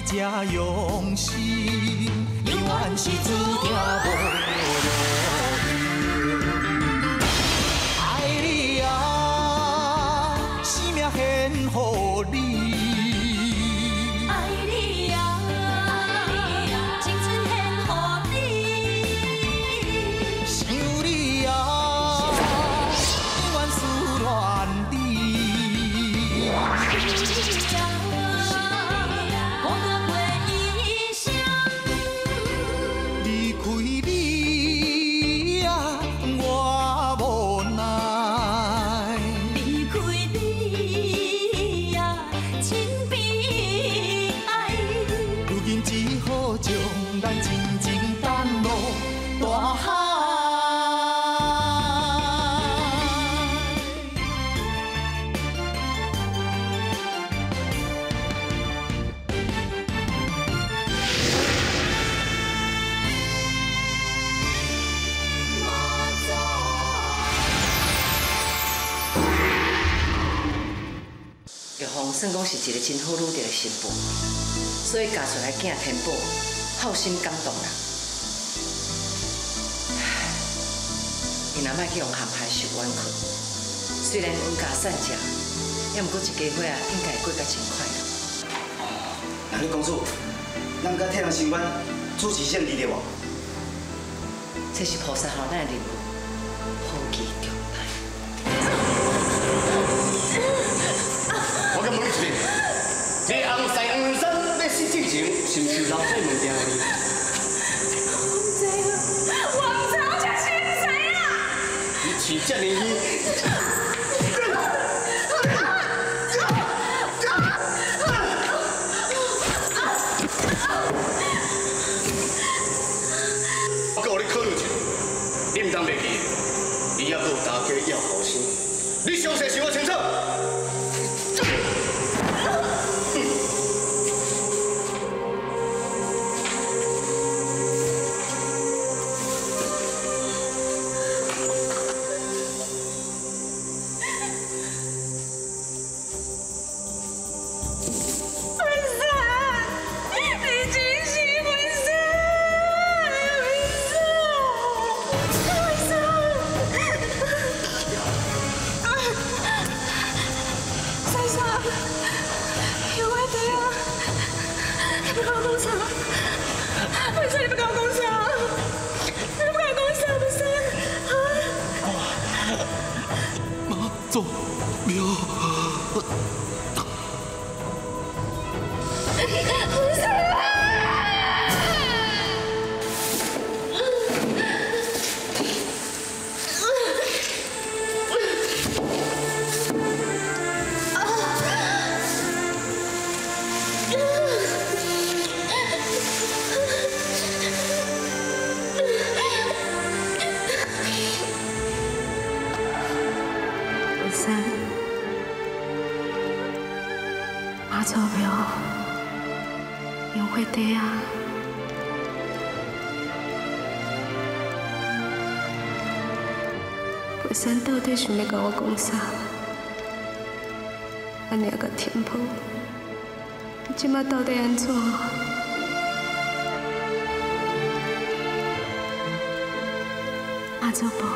才用心，永远是注定無路用。愛你啊，生命獻予你。愛你啊，青春獻予你。想你啊，永遠思戀你。孤單過一生。離開你啊，我無奈。離開你啊，真悲哀。如今只好將咱親情等落大海。玉凤算講是一個真好女的新婦，所以嫁出來囝天寶，孝心感動啦。𪜶阿嬤去予陷害受冤屈，雖然冤家散食，也毋過一家伙仔應該會過甲真快樂。那你公主，咱佮替人伸冤，主持正義對無？這是菩薩予咱的任務，好奇重大。我閣問你一遍，這紅婿黃衫欲死進前，是毋是有留這物件予你？我毋知啊，我毋知，我確實毋知啊！你飼這呢魚？我閣予你考慮一下，你毋通袂記，你猶閣有大家要後生，你詳細想清楚。文山，你真是文山，文山，文山。先生，有我伫啊，你欲共我講啥？文山，你欲共我講啥？你欲共我講啥？文山，啊？媽祖廟。文山。文山，媽祖廟楊花地啊！文山到底想欲共我講啥？按呢共天寶，你這馬到底按怎？媽祖婆，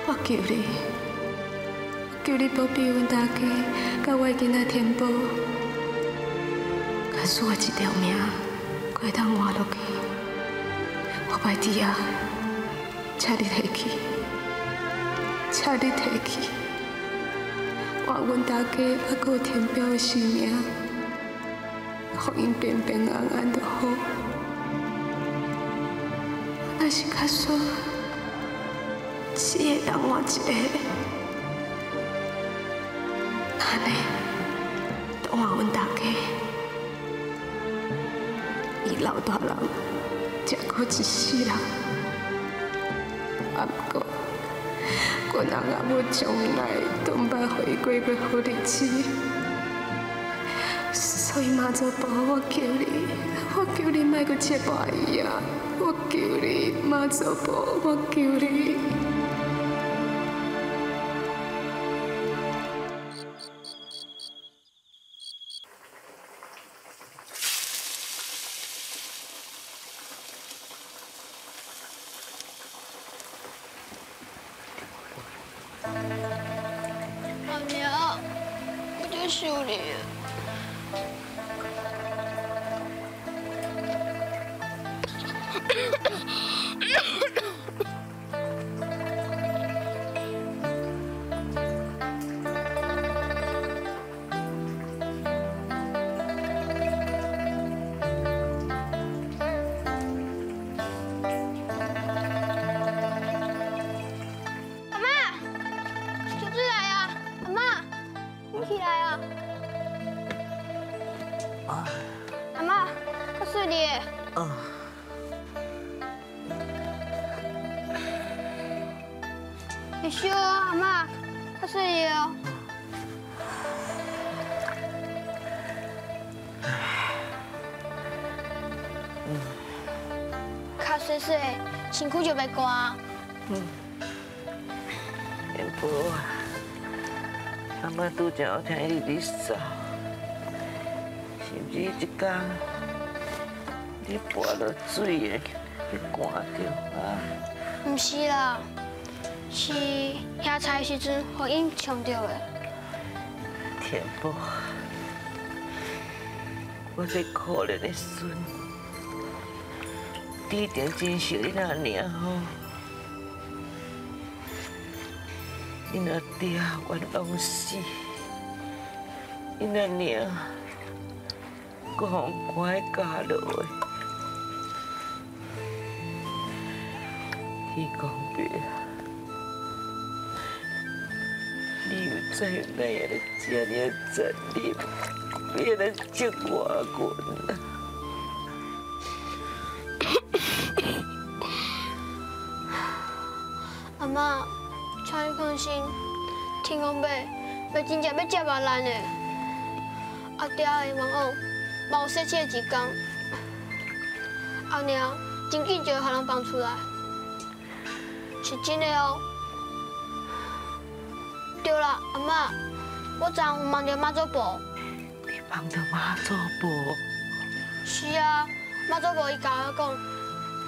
我求你，我求你保庇阮大家，佮我的囡仔天寶，假使我這條命，閣會當活落去，我拜佇遐，請你提起，請你提起，換阮大家猶閣有天彪的性命，予𪜶平平安安就好。若是假使只會當換一個，按呢，就換阮大家，伊老大人，才閣一世人，啊，毋過，阮翁仔某從來都毋捌予伊過過好日子，所以媽祖婆，我求你，我求你莫閣折磨伊啊！我求你，媽祖婆，我求你。要修理的。阿妈，小水来啊！阿妈，你起来啊！阿妈，较细哩。会烧啊，阿妈，较细哩哦。较细细，身躯就袂寒。天宝啊，阿妈拄才有听你伫扫，是毋是这工你跋落水的，去寒著啊？毋是啦，是遐菜的时阵，予𪜶呛著的。天宝，我这可怜的孙，你一定珍惜恁阿娘吼。恁阿爹冤枉死，恁阿娘阁予人关喺监牢的。天公伯啊，你有知影哪会遮尔残忍，欲按呢折磨阮啊？阿妈，请你放心，天公伯袂真正欲折磨咱的。阿爹的冤枉嘛有洗清的一天，阿娘真紧就会予人放出来，是真的哦。对啦，阿妈，我昨昏有梦著妈祖婆。你梦著妈祖婆？是啊，妈祖婆伊共我讲，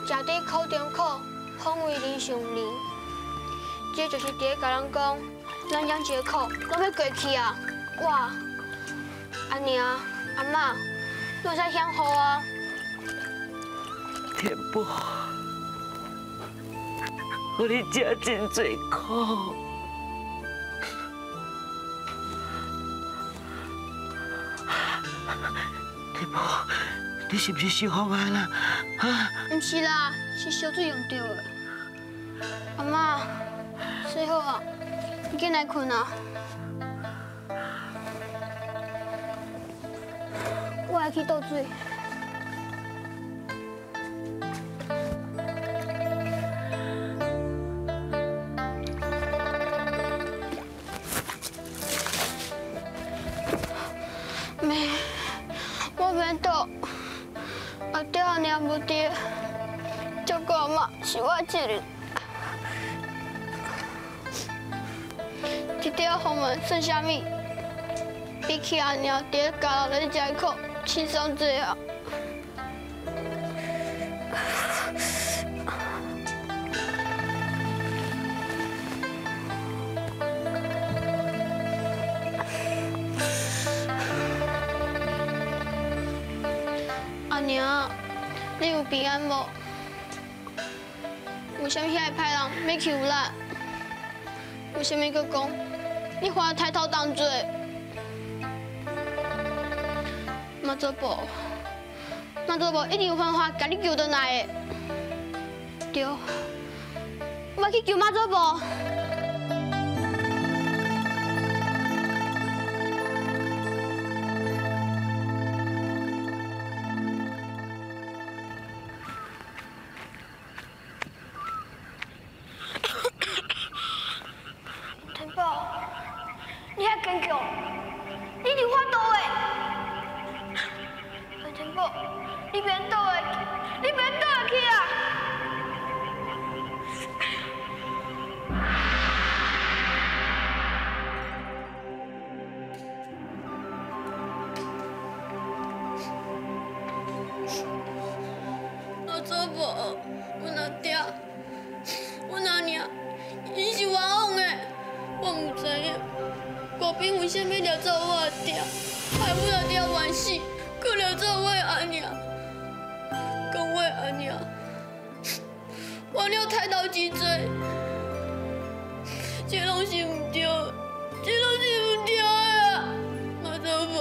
食伫苦中苦，方为人上人。这就是伫咧共人讲，咱忍一个苦，拢欲过去啊！我、阿娘、阿妈，拢会使享福啊！天宝，予你吃真济苦。天宝，你是毋是受风寒啦？啊？毋是啦，是烧水用著的。阿妈，洗好啊，你紧来睏啊。我来去倒水。妹，我免倒，阿爹阿娘无伫，照顾阿嬷是我的责任。这块风门算啥物？比起阿娘伫咧监牢内底食苦，轻松济啊！阿娘，你有平安无？为啥物遐个歹人欲欺负咱？为啥物阁讲你犯杀头重罪？妈祖婆，妈祖婆一定有办法共你救转来的。对，我欲去救妈祖婆。天宝，你遐坚强，你有法度的。天宝，你免倒的，你免倒的去啊！老祖婆，阮阿爹，阮阿娘，𪜶是冤枉的，我毋知影，国兵为啥物掠走我阿爹。死，阁掠走我的阿娘，讲我的阿娘犯了杀头之罪，这拢是毋对，这拢是毋对的啊！妈祖婆，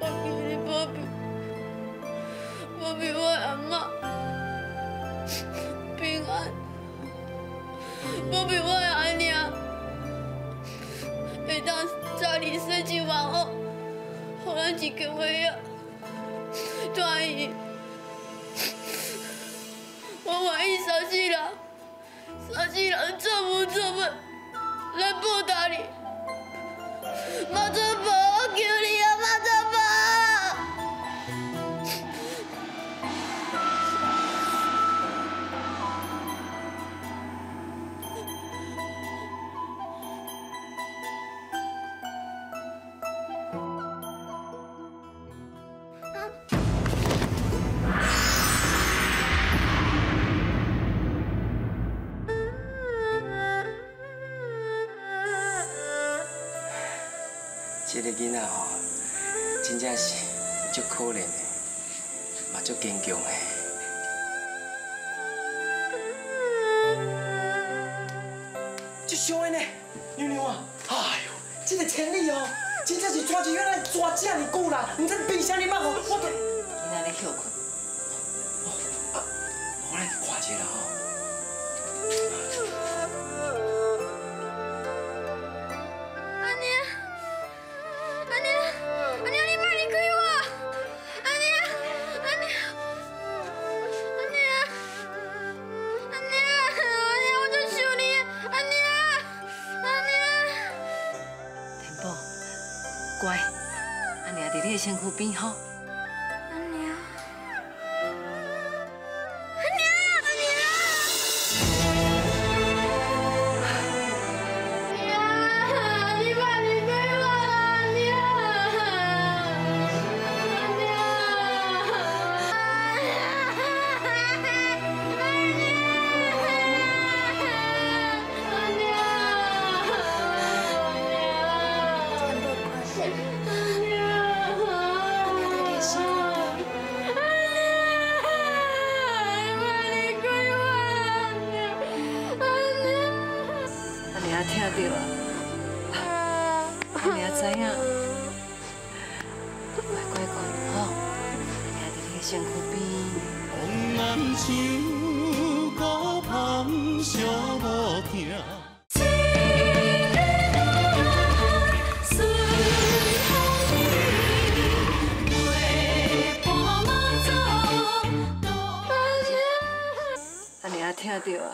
我求你保庇，保庇我的阿嬷平安，保庇我的阿娘会当早日洗净完好，予咱一家伙仔团圆。我愿意三世人，三世人做无做物来报答你。妈祖婆，我求你啊，妈祖婆！这个囡仔吼，真正是足可怜的，嘛足坚强的。足伤的呢，娘娘啊！哎呦，这个千里哦，真正是带一原来抓这么久啦，毋知变啥物物吼，我。囡仔咧歇睏。哦，啊，我来去看一下啦吼。乖，阿娘伫你的身躯边吼。阿娘，阿娘，阿娘，娘，你莫离开我啦，娘，阿娘，阿娘，阿娘。阿娘听到啊，阿娘知影，乖乖睏吼，阿娘伫你的身躯边。阿娘听到啊，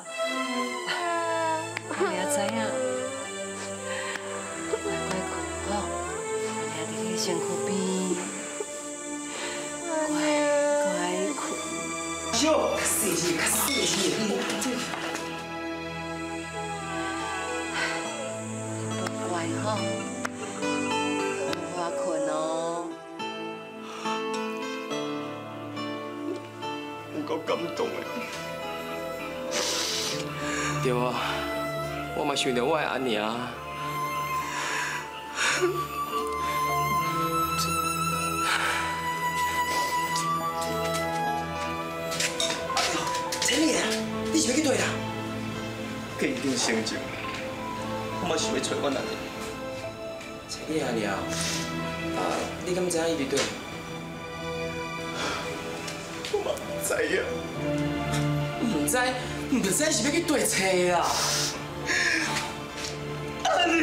阿娘知影，乖乖睏吼，阿娘伫你的身躯边，乖乖睏。小，较细致，较细致。乖吼，好好睏哦。有够感动的。对啊，我嘛想著我的阿娘。千里啊，你是欲去佗啦？见长成就，我嘛想欲揣阮阿娘。找你阿娘，啊，你敢知影伊伫佗？我嘛毋知影。毋知，毋知是欲去佗揣啦？阿娘。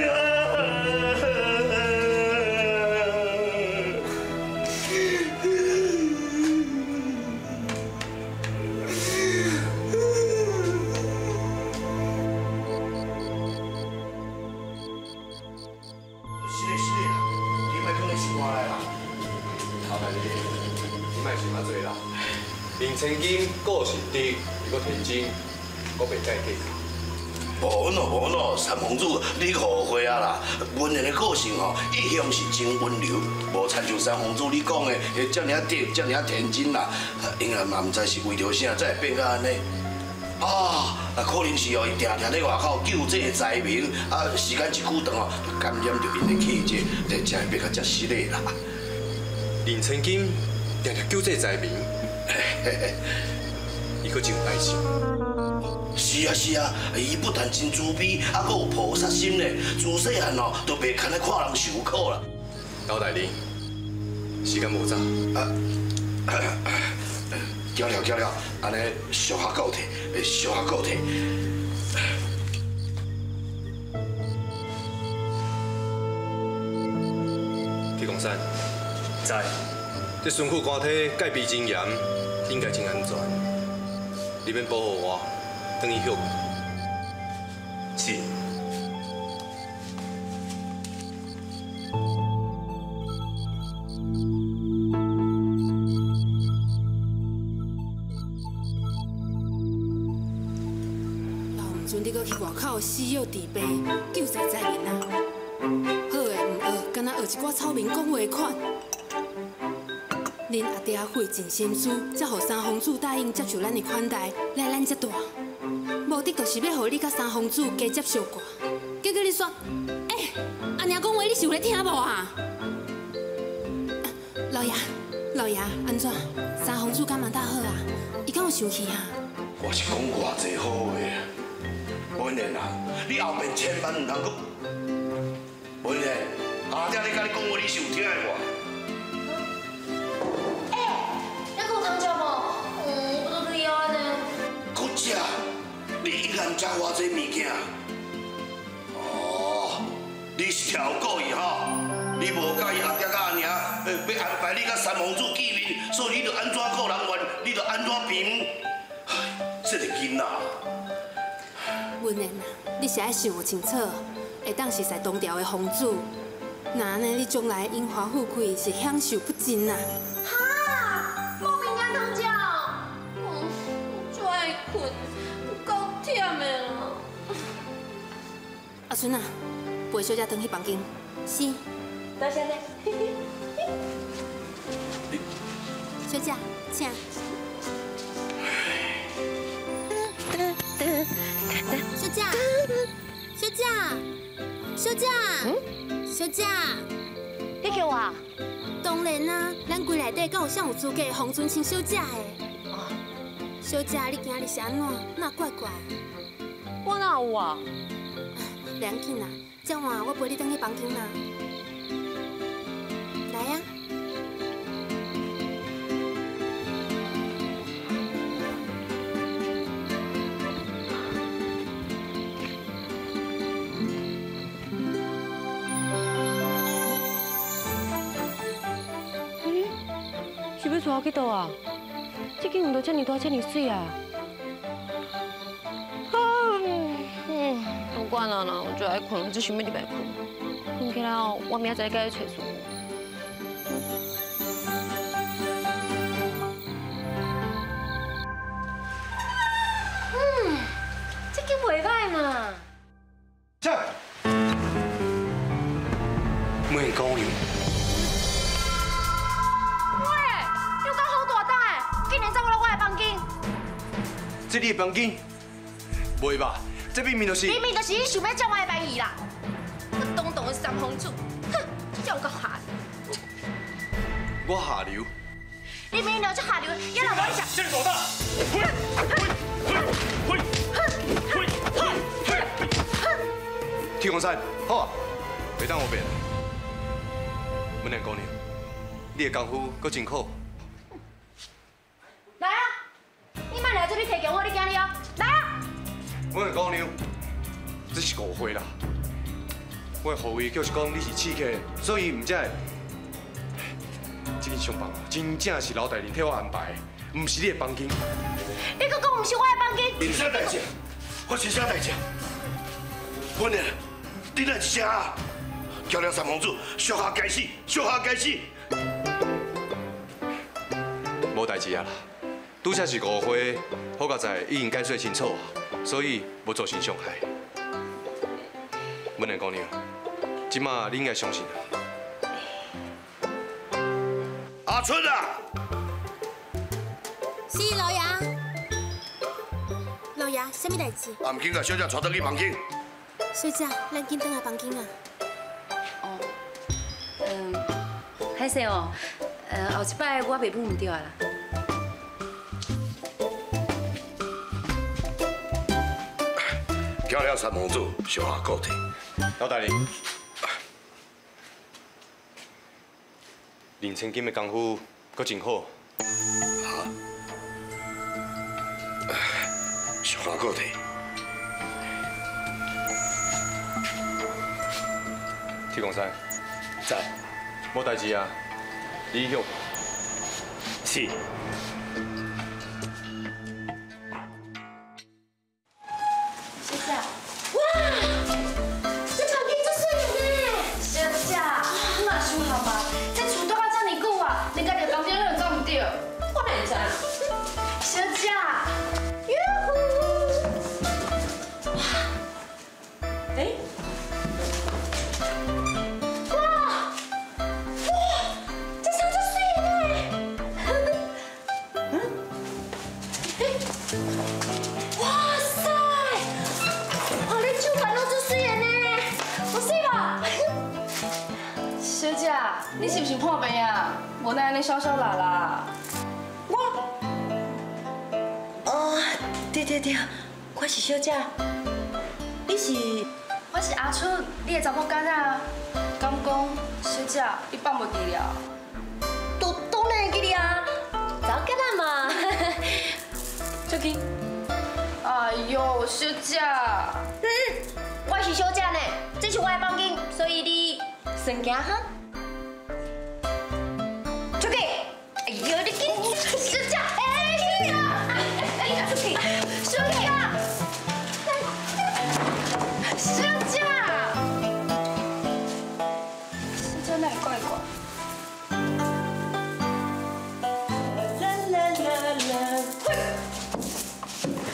是的，是的啦，你莫放咧心肝内啦。头家你，你莫想遐济啦。林千金个性直，伊阁天真，阁袂介计较。无喏无喏，三公子，你误会啊啦。文人的个性吼，一向是真温柔，无亲像三公子你讲的，遮尔直，遮尔天真啦。因也嘛毋知是为著啥，才会变甲按呢。啊，可能是哦，伊定定咧外口救济灾民，啊，时间一久长哦，感染著𪜶的气质，才会变甲遮失礼啦。林千金定定救济灾民，伊阁真有爱心。是啊是啊，伊不但真慈悲，还阁有菩萨心咧。自细汉哦，就袂堪咧看人受苦啦。老大人，时间无早。啊，叫了叫了，按呢小可告退，小可告退。铁公山，在。这孙库官体戒备真严，应该真安全。你免保护我，等伊休困。是。老毋准你阁去外口死药治病，救济灾民啊！好的毋学，敢若学一寡草民讲话款。恁阿爹费尽心思，才予三公子答应接受咱的款待，来咱这住。目的就是欲予你佮三公子加接相挂。结果你说，欸，阿娘讲话你是有咧听无啊？老爷，老爷，按怎？三公子敢嘛斗好啊？伊敢有生气啊？我是讲偌济好话，文莲啊，你后面千万毋通阁。文莲，阿爹咧佮你讲话，你是有听的无？你依然食偌济物件？哦，你是跳过伊吼？你无佮意阿爹佮阿娘，欲安排你佮三公子见面，所以你就按怎顾人怨，你就按怎贫。这个囡仔。文莲啊，你是爱想清楚，会当熟似唐朝的皇子，那按呢，你将来荣华富贵是享受不尽啊！哈，无物件通食，我就爱睏。够忝的啦！阿春啊，陪小姐转去房间。是。多谢你。小姐，请。小姐，小姐，小姐，小姐，你叫我？当然啊，咱规内底敢有啥有资格皇尊称小姐的？小姐，你今日是按怎？哪怪怪？我哪有啊？袂要紧啦，这晚我陪你转去房间啦。来啊！嗯？是欲带我去佗啊？这间园都遮尔大，遮尔媠啊！不管啦啦，我就爱睏，只想欲入来睏。睏起来哦，我明仔载该去揣师傅。这间袂歹嘛。这，梅姑娘。这你的房间？袂吧？这明明就是……明明就是你想欲占我的便宜啦！我堂堂的三公子，哼，真正有够下流！我下流？你明明就是下流，也若无你食。这个大胆！铁公山，好啊，袂当我变。文莲姑娘，你的功夫阁真好。来啊！你莫来这里提强我，你惊你哦！来啊！文莲姑娘，这是误会啦。我的护卫就是讲你是刺客，所以毋才会。这间上房真正是老大人替我安排的，毋是你的房间。你阁讲毋是我的房间？是啥代志？发生啥代志？文莲，你哪是啥啊？叫了三公子，小下该死，小下该死。无代志啊啦，拄则是误会，好佳哉已经解释清楚，所以无造成伤害。文莲姑娘，这马你应该相信啊。阿春啊，是老爷，老爷，啥物代志？啊，毋紧，共小姐带转去房间。小姐，咱紧转来房间啊。哦，歹势哦，后一摆我袂舞毋著啊啦。叫了三公主，小下顾体。老大人，林千金的功夫阁真好。啊？小下顾体。铁公山，在。无代志啊，你休。是。你是不是破病啊？无奈按呢小小啦啦。我，哦，对对对，我是小姐。你是？我是阿春，你的查某囡仔。敢讲，小姐，你放袂记了？都当然会记得啊，查某囡仔嘛。出去。哎呦，小姐。嗯，我是小姐呢，这是我的房间，所以你先行哈。出去！哎呦，你紧小姐，哎，小姐，出去，小姐，小姐，小姐哪会怪怪？啦啦啦啦，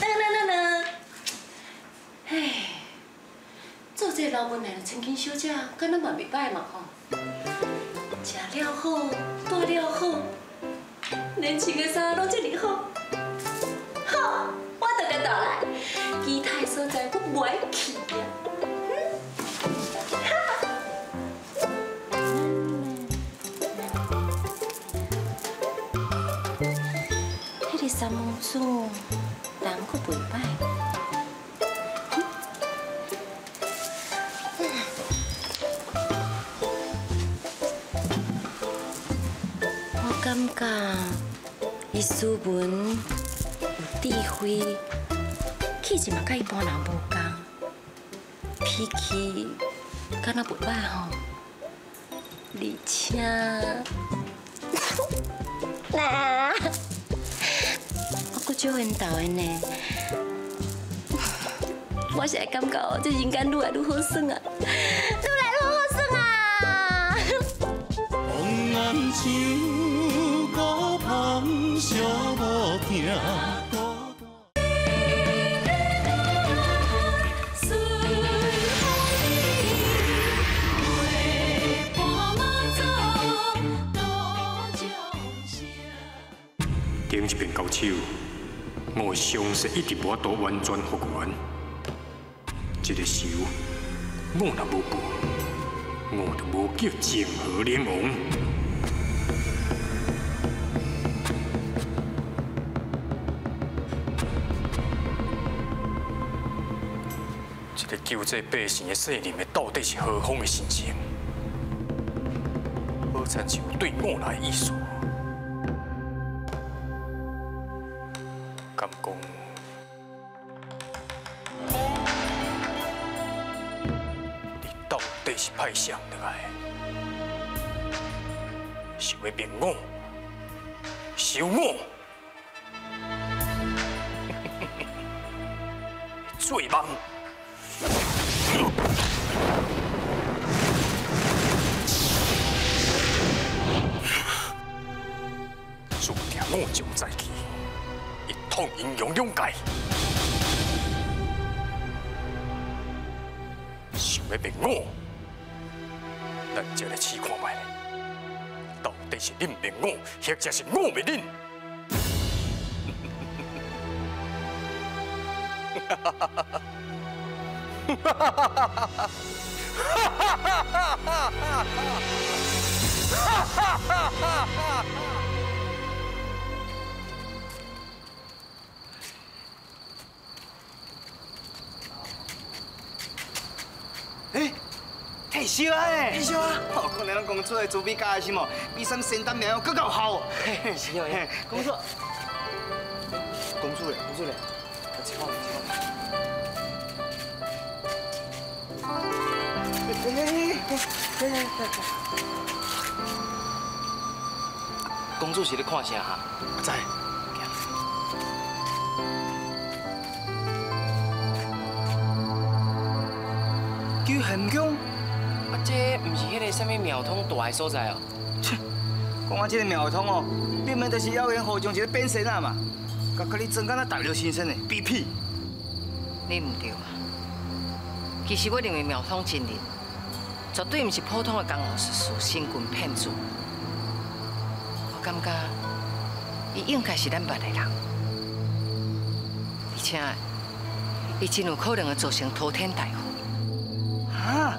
噔噔噔噔，哎，做这个老本来的千金小姐，敢若嘛袂歹嘛吼。食了好，住了好，连穿的衫拢这么好，好，我就共带来，其他的所在我无爱去啊。彼个三公主人阁袂歹。感觉伊斯文有智慧，气质嘛佮一般人无仝，脾气敢若袂歹吼，而且，啦，我阁足缘投的呢，我是会感觉这人间愈来愈好耍啊，愈来愈好耍啊！顶一遍交手，我的伤势一直无法度完全复原。这个仇，我若无报，我就无叫泾河龙王。这个救济百姓的世人，到底是何方的神圣？好亲像对我来的意思。敢讲，你到底是派谁来？想欲灭我，收我？做梦！注定我将在去，一统阴阳两界。想欲灭我，咱就来试看觅，到底是恁灭我，或者是我灭恁？哈哈哈哈哈！哈哈哈哈哈！哈哈哈哈哈！哈哈哈哈哈！烧啊！烧啊！哦，讲来咱公主的慈悲佮爱心哦，比啥物仙丹妙药阁较有效。是哦，公主，公主咧，公主咧，一看，一看。公主是咧看啥哈？我知。救玄宫？啊，这毋是彼个啥物庙通大的所在哦？切，讲啊，这个庙通哦，明明就是妖言惑众一个变仙仔嘛，佮你装敢若大陆先生的比屁。你毋对啊！其实我认为庙通真人，绝对毋是普通的江湖术士、神棍骗子。我感觉，伊应该是咱捌的人，而且，伊真有可能会造成滔天大祸。啊，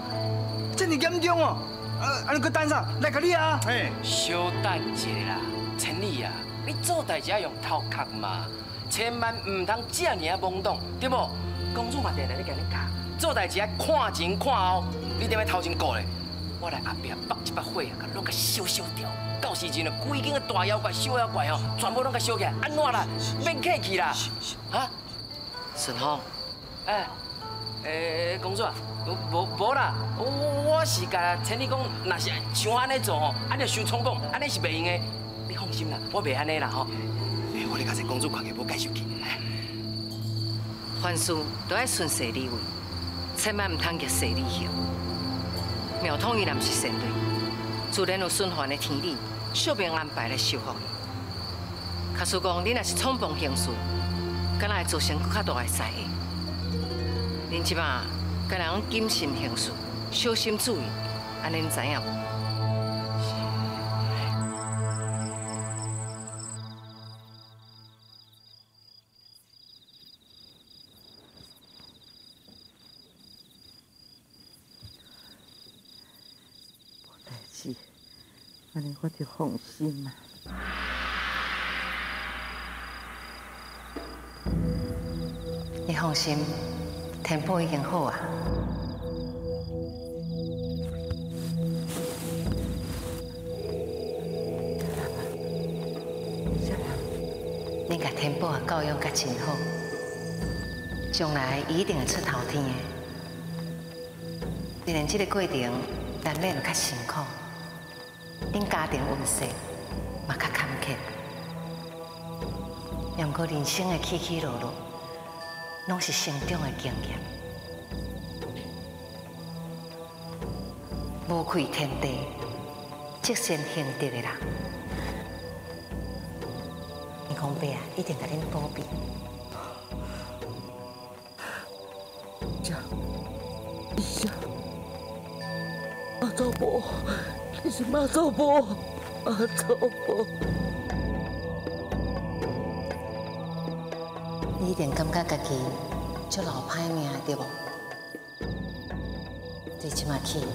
这么严重哦！啊，你阁等啥？来共你啊！嘿，小等一下啦，千里啊，你做代志爱用头壳嘛，千万毋通这尔啊懵懂，对无？公主嘛定定咧共你教，做代志爱看前看后，你踮咧头前顾咧，我来后壁放一把火啊，共拢共烧烧掉。到时阵啊，规间的大妖怪、小妖怪吼，全部拢共烧起来，按怎啦？免客气啦，哈？顺风，哎，欸，公主啊。无啦，我是共千里讲，若是像按呢做吼，按呢伤冲动，按呢是袂用的。你放心啦，我袂按呢啦吼。我咧共这公主看起无介生气。凡事都爱顺势而为，千万毋通逆势而行。庙通伊若毋是善类，自然有循环的天理，宿命安排来修复伊。假使讲你若是冲动行事，敢若会造成阁较大的灾祸。恁这马。敢若讲谨慎行事，小心注意，按呢恁知影无？无代志，按呢我就放心啊。你放心。天宝已经好啊！恁共天宝啊教养甲真好，将来伊一定会出头天的。虽然这个过程难免会较辛苦，恁家庭运势嘛较坎坷，也毋过人生的起起落落，拢是成长的经验。无愧天地，积善行德的人，你公伯啊，一定共恁保庇。这，妈祖婆，你是妈祖婆，妈祖婆。你一定感觉家己足老歹命，对无？对这马起，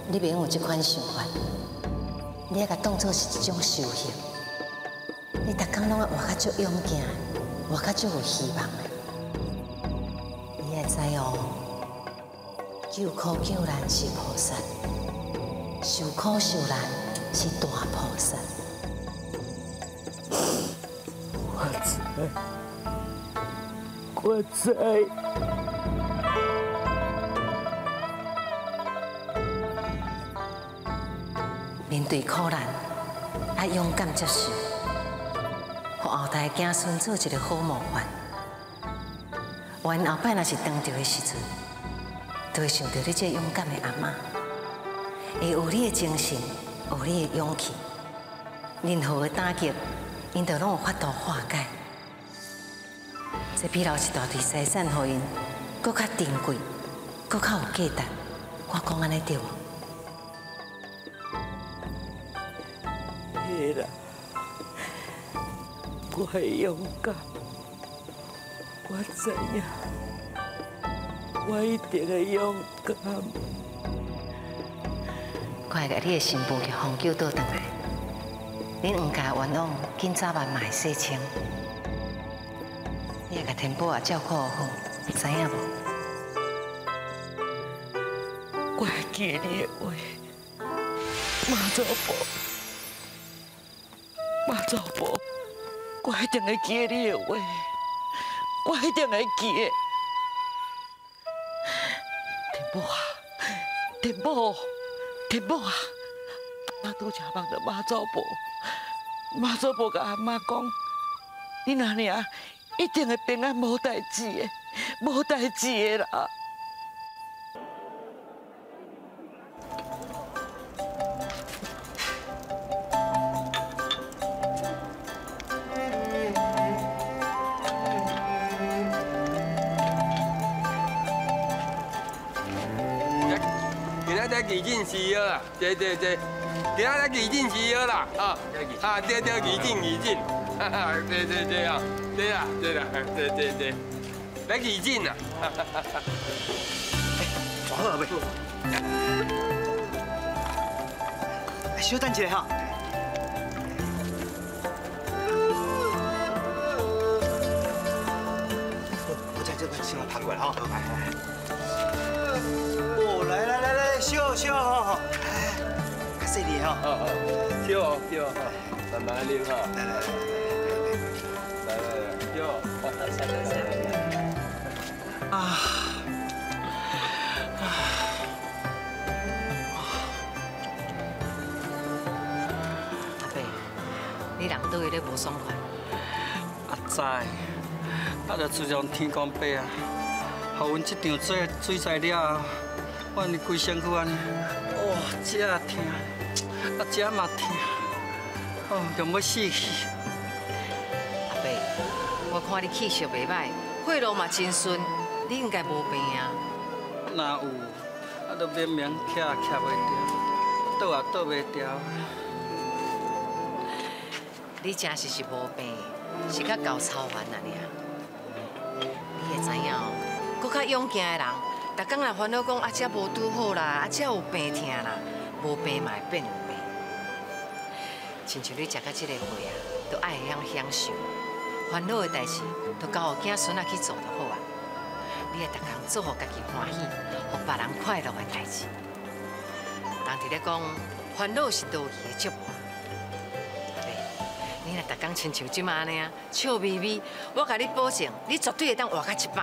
你袂用有这款想法，你爱共当作是一种修行。你逐工拢爱活较足勇健，活较足有希望的。你爱知哦，救苦救难是菩萨，受苦受难是大菩萨。我知，我知。面对苦难，爱勇敢接受，予后代子孙做一个好模范。万后摆若是当著的时阵，就会想到你这勇敢的阿嬷，会有你的精神，有你的勇气，任何的打击，𪜶就拢有法度化解。这比留一大堆财产予𪜶，阁较珍贵，阁较有价值。我讲按呢对无？会啦，我会勇敢，我知影，我一定会勇敢。我会共你的新妇去凤九倒转来，恁黄家冤枉，紧早晚嘛会洗清。你爱共天宝也照顾好，知影无？我会记得你的话，妈祖婆，妈祖婆，我一定会记得你的话，我一定会记得。天母啊，天母，天母啊！我拄才梦到妈祖婆，妈祖婆佮阿妈讲，你阿娘一定会平安无代志的，无代志的啦。今仔日义诊需要啦，对对对，今仔日义诊需要啦，啊啊对对义诊义诊，哈哈对对对啊，对啦对啦对对对，来义诊啊，哈哈哈哈。坐好未？小等一下哈。我将这个先来拍过来哈。来来来。哦，来来来来，笑笑吼，较细腻吼。哦哦，笑笑吼，慢慢啉吼。来来来来来来，笑。多谢多谢。啊。阿伯，你人倒位咧无爽快？阿知，啊，就自从天公伯啊，予阮这场水灾了后，我按呢规身躯按呢，哇，这疼，啊这嘛疼，哦，用欲死去。阿伯，我看你气色袂歹，血路嘛真顺，你应该无病啊。若有，啊，都明明徛也徛袂牢，倒也倒袂牢。你真是是无病，是较厚操烦啊尔。你会知影哦，阁较勇健的人，逐工若烦恼讲啊，这无拄好啦，啊这有病疼啦，无病嘛会变有病。亲像你食到这个岁啊，都爱会晓享受，烦恼的代志，都交予子孙仔去做就好啊。你爱逐工做予家己欢喜，予别人快乐的代志。人伫咧讲，烦恼是多余的折磨。你若逐工亲像这马按呢啊，笑眯眯，我共你保证，你绝对会当活到100岁。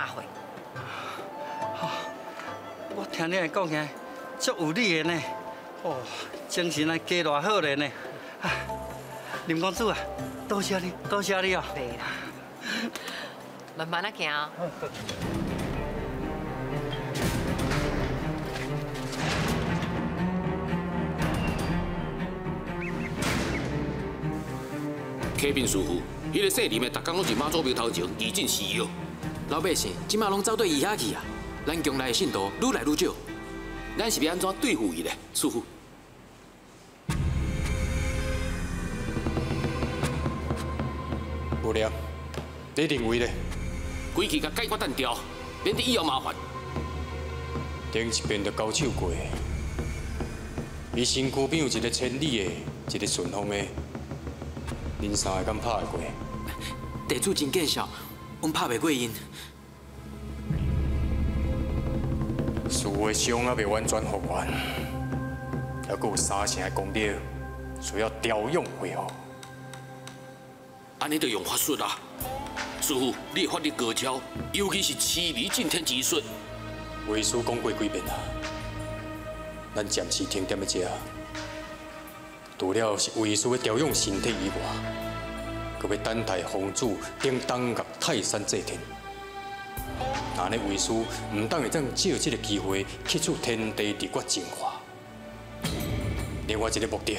我听你讲起来，足有理的呢。哦，精神来加偌好咧呢。啊，林公子啊，多谢你，多谢你哦。袂啦，慢慢仔行。启禀师傅，彼个姓林的，逐工拢伫妈祖庙头前义诊施药。老百姓这马拢走对伊遐去啊，咱宫内的信徒愈来愈少，咱是欲按怎对付伊咧？师傅，无聊，你认为咧？规气共解决单调，免得以后麻烦。顶一遍就交手过，伊身躯边有一个千里的，一个顺风的。恁三个敢拍会过？地主真见笑，阮拍袂过𪜶。师父的伤还袂完全复原，还阁有三成的功力需要调养恢复。按呢就用法术啦。师父，你的法力高超，尤其是痴迷进天之术。为师讲过几遍啊，咱暂时停踮咧遮。除了是为师欲调养身体以外，阁欲等待风主顶东岳泰山祭天。若呢为师毋当会当借这个机会吸取天地日月精华。另外一个目的，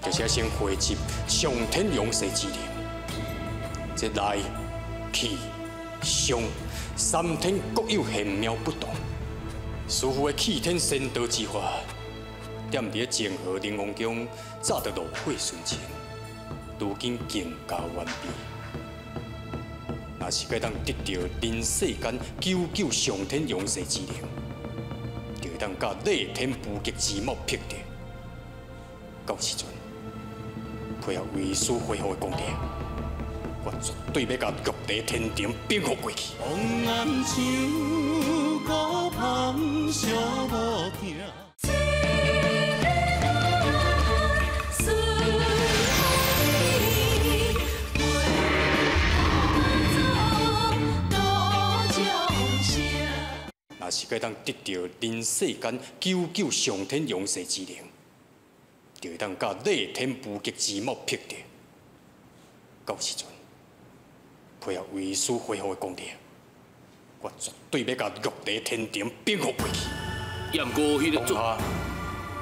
就是要先汇集上天阳世之灵，这来、去、上三天各有玄妙不同。师父的气天仙道之法。踮伫咧泾河灵王宫，早就炉火纯青，如今更加完备。若是阁当得到人世间九九上天阳世之灵，就会当佮逆天无极之魔匹敌。到时阵，配合为师恢复的功力，我绝对欲共玉帝天庭平复过去。红暗像孤芳寂无疼。若是阁当得到人世间久久上天永世之灵，就会当佮逆天无极之魔匹敌。到时阵，配合为师恢复的功力，我绝对欲共玉帝天庭兵复过去。也毋过彼个当下，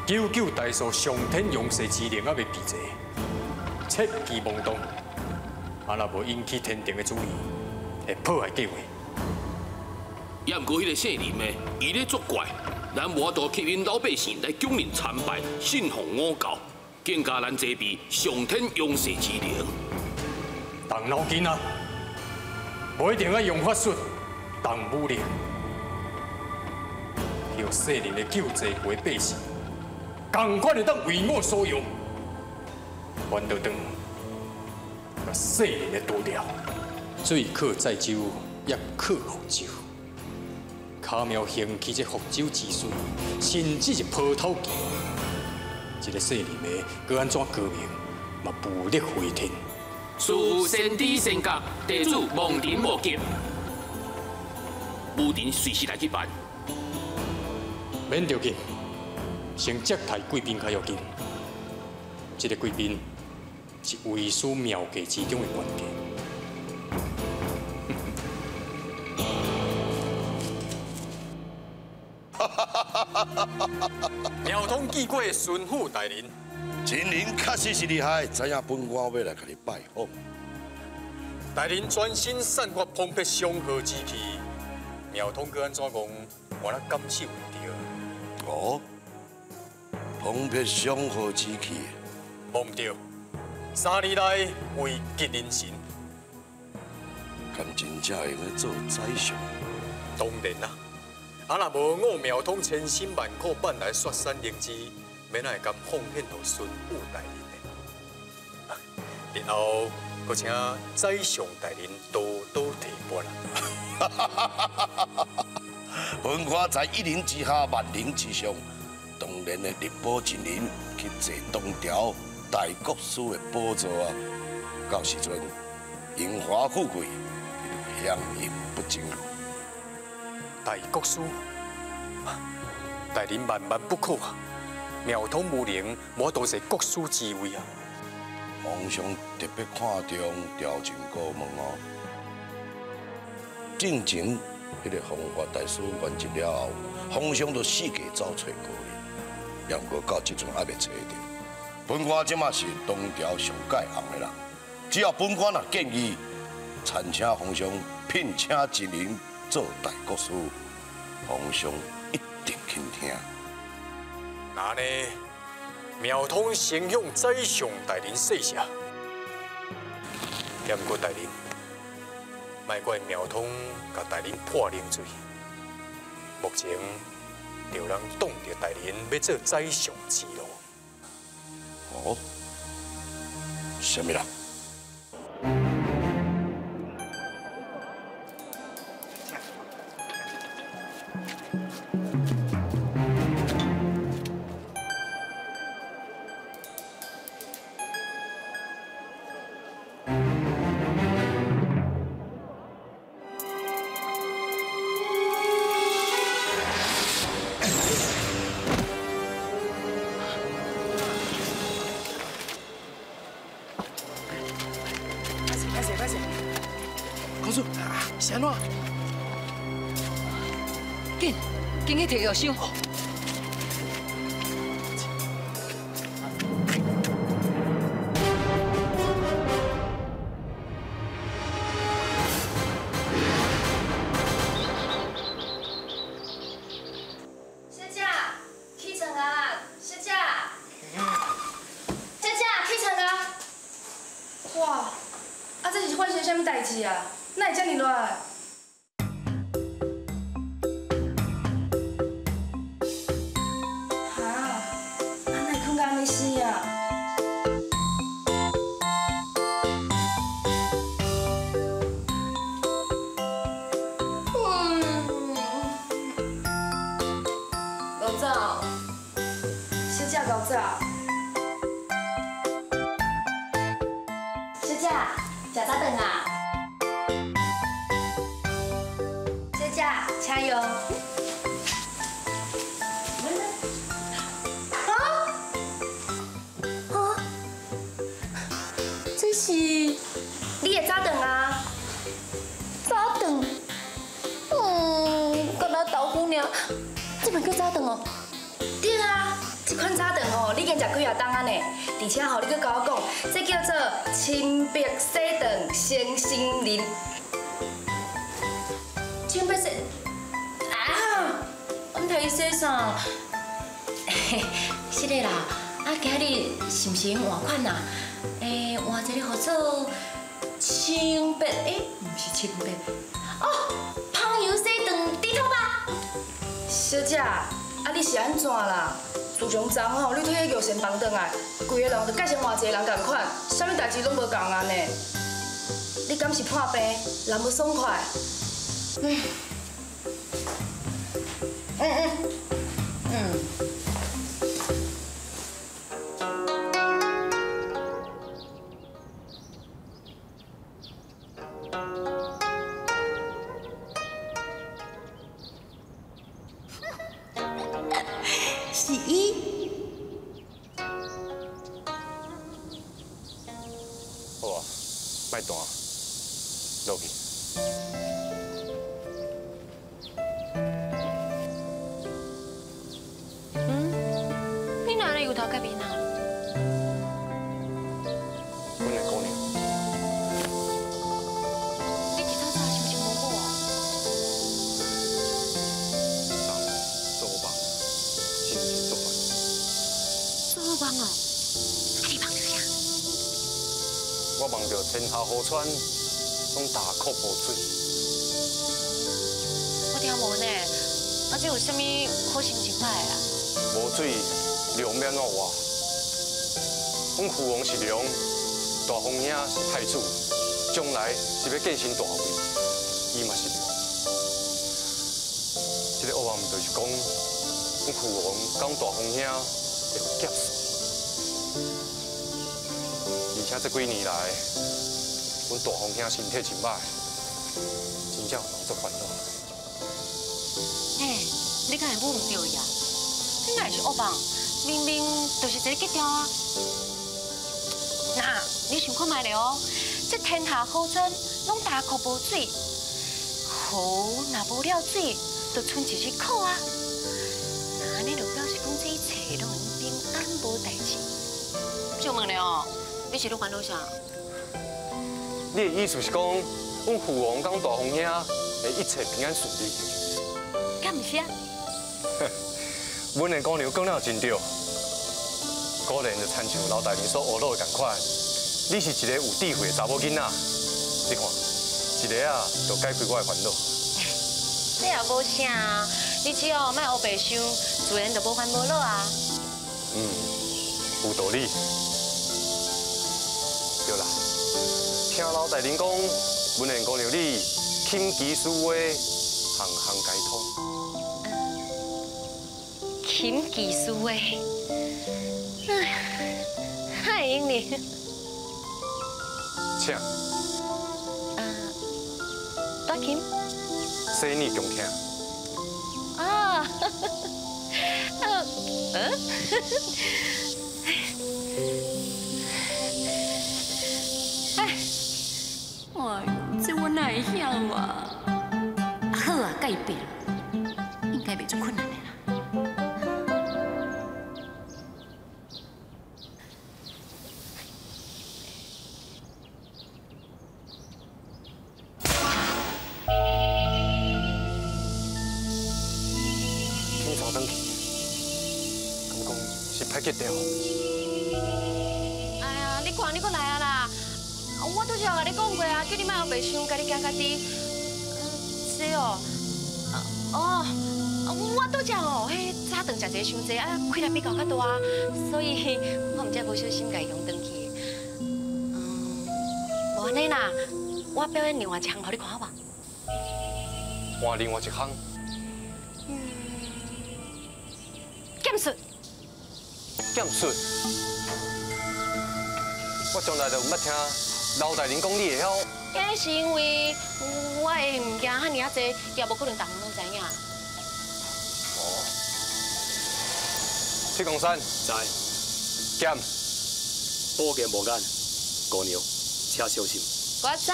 九九大数上天永世之灵犹未备齐，切忌妄动。啊，若无引起天庭的注意，会破坏计划。也毋过彼个姓林的，伊咧作怪，咱无法度吸引老百姓来供认参拜、信奉五教，更加难济备上天永世之灵。动脑筋啊！无一定爱用法术、动武力，叫世人的救济过百姓，仝款会当为我所用，反倒转，共世人的除掉。水可载舟，也可覆舟。卡苗兴起这覆舟之水，甚至是抛头旗。这个世人的，阁按怎高明，嘛无力回天。师父先知先觉，地主望尘莫及，武尘随时来去办。免着急，先接待贵宾较要紧。这个贵宾是为师妙计之中的关键。苗通见过巡抚大人，真人确实是厉害，知影本官欲来共你拜访。大人专心散发蓬勃祥和之气，苗通阁按怎讲，我若感受袂著。哦，蓬勃祥和之气，无毋对。3年来位极人神，敢真正会用做宰相？当然啦。啊！若无我苗通千辛万苦办来雪山灵芝，欲哪会甘奉献予巡抚大人呢？日后，阁请宰相大人多多提拔啦。本官在一人之下，万人之上，当然会力保一人去坐东朝大国师的宝座啊！到时阵，荣华富贵，享用不尽。大国师，大人万万不可啊！苗通无能，无法度坐国师之位啊！皇上特别看重朝政顾问哦。进前，彼个弘法大师圆寂了后，皇上就四界走揣高人，也毋过到这阵犹未揣著。本官这马是东朝上盖红的人，只要本官若建议，参请皇上聘请一人做大国师，皇上一定肯听。那呢，苗通先向宰相大人谢谢。也毋过大人，莫怪苗通共大人泼冷水。目前，就人挡著大人欲做宰相之路。哦，啥物人？是安怎？紧，紧去提药箱。小姐，起床啊！小姐，小姐，起床啊！哇，啊，这是发生啥物代志啊？哪会遮尔热？哈，啊，哪会睏到按呢死啊？姐，食早顿啊？小姐，请用。啊？啊？这是你的早顿啊？早顿？嗯，敢若豆腐尔，这嘛叫早顿哦？对啊。这款早顿吼，你已经食几啊冬啊呢？而且吼，你阁共我讲，这叫做清白洗顿成心灵。清白洗啊？我毋知伊洗啥？是的啦，啊，今日是毋是用换款啊？欸，换一个号做清白，欸，毋是清白，哦，香油洗顿猪头肉。小姐，啊你是按怎啦？自从昨吼，你佇彼玉仙房转来，规个人就改成换一个人仝款，啥物代志攏无仝按呢？你敢是破病，人无爽快？嗯嗯嗯嗯。是伊。好啊，莫弹，落去。嗯？你哪里有头改变啊？阮的姑娘。你一早早是毋是无好啊？做梦，真是足烦。做梦哦？啊，你梦著啥？我梦著天下河川拢大哭无水。我听无呢，啊，这有啥物好心情歹的啊？无水，龙欲按怎活？阮父王是龙，大风兄是太子，将来是欲继承大位，伊嘛是龙。这个恶梦就是讲，阮父王佮阮大风兄会有劫数。而且这几年来，阮大风兄身体真歹，真正有人足烦恼。嘿，你敢会舞毋著伊啊？你若是恶梦，明明就是一个格调啊。那你想看觅咧哦？这天下河川拢大库无水，河若无了水，就剩一日苦啊。那按呢就表示讲这一切拢会平安无代志。就问咧哦，你是咧烦恼啥？你的意思是讲，阮父王佮阮大风兄会一切平安顺利？敢毋是啊？阮的姑娘讲了真对，果然就亲像老大人所学落的仝款，你是一个有智慧的查某囡仔。你看，一个啊，就解开我的烦恼。这也无啥，你只要莫乌白想，自然就无烦无恼啊。嗯，有道理。对啦，听老大人讲，阮的姑娘你琴棋书画，项项皆通。琴棋书画，哎，会用呢。请。弹琴。洗耳恭听。啊，嗯。哎，哎呦，这我哪会晓啊？好啊，佮伊比，应该袂足困难的啦。天走转去，敢讲是歹结掉？哎呀，你看你阁来啊啦！我拄才有共你讲过啊，叫你莫乌白想，家己行家己。这哦，哦，我拄才哦，彼早顿食济伤济，啊，气力比较较大，所以我毋才无小心共伊用转去。嗯，无按呢啦，我表演另外一项，予你看好无？换另外一项。嗯，剑术。剑术。我从来就毋捌听老大人讲你会晓。那是因为我的物件遐尔仔济，也无可能逐项拢知影。哦。铁公山。在。剑。宝剑无眼，姑娘，请小心。我知，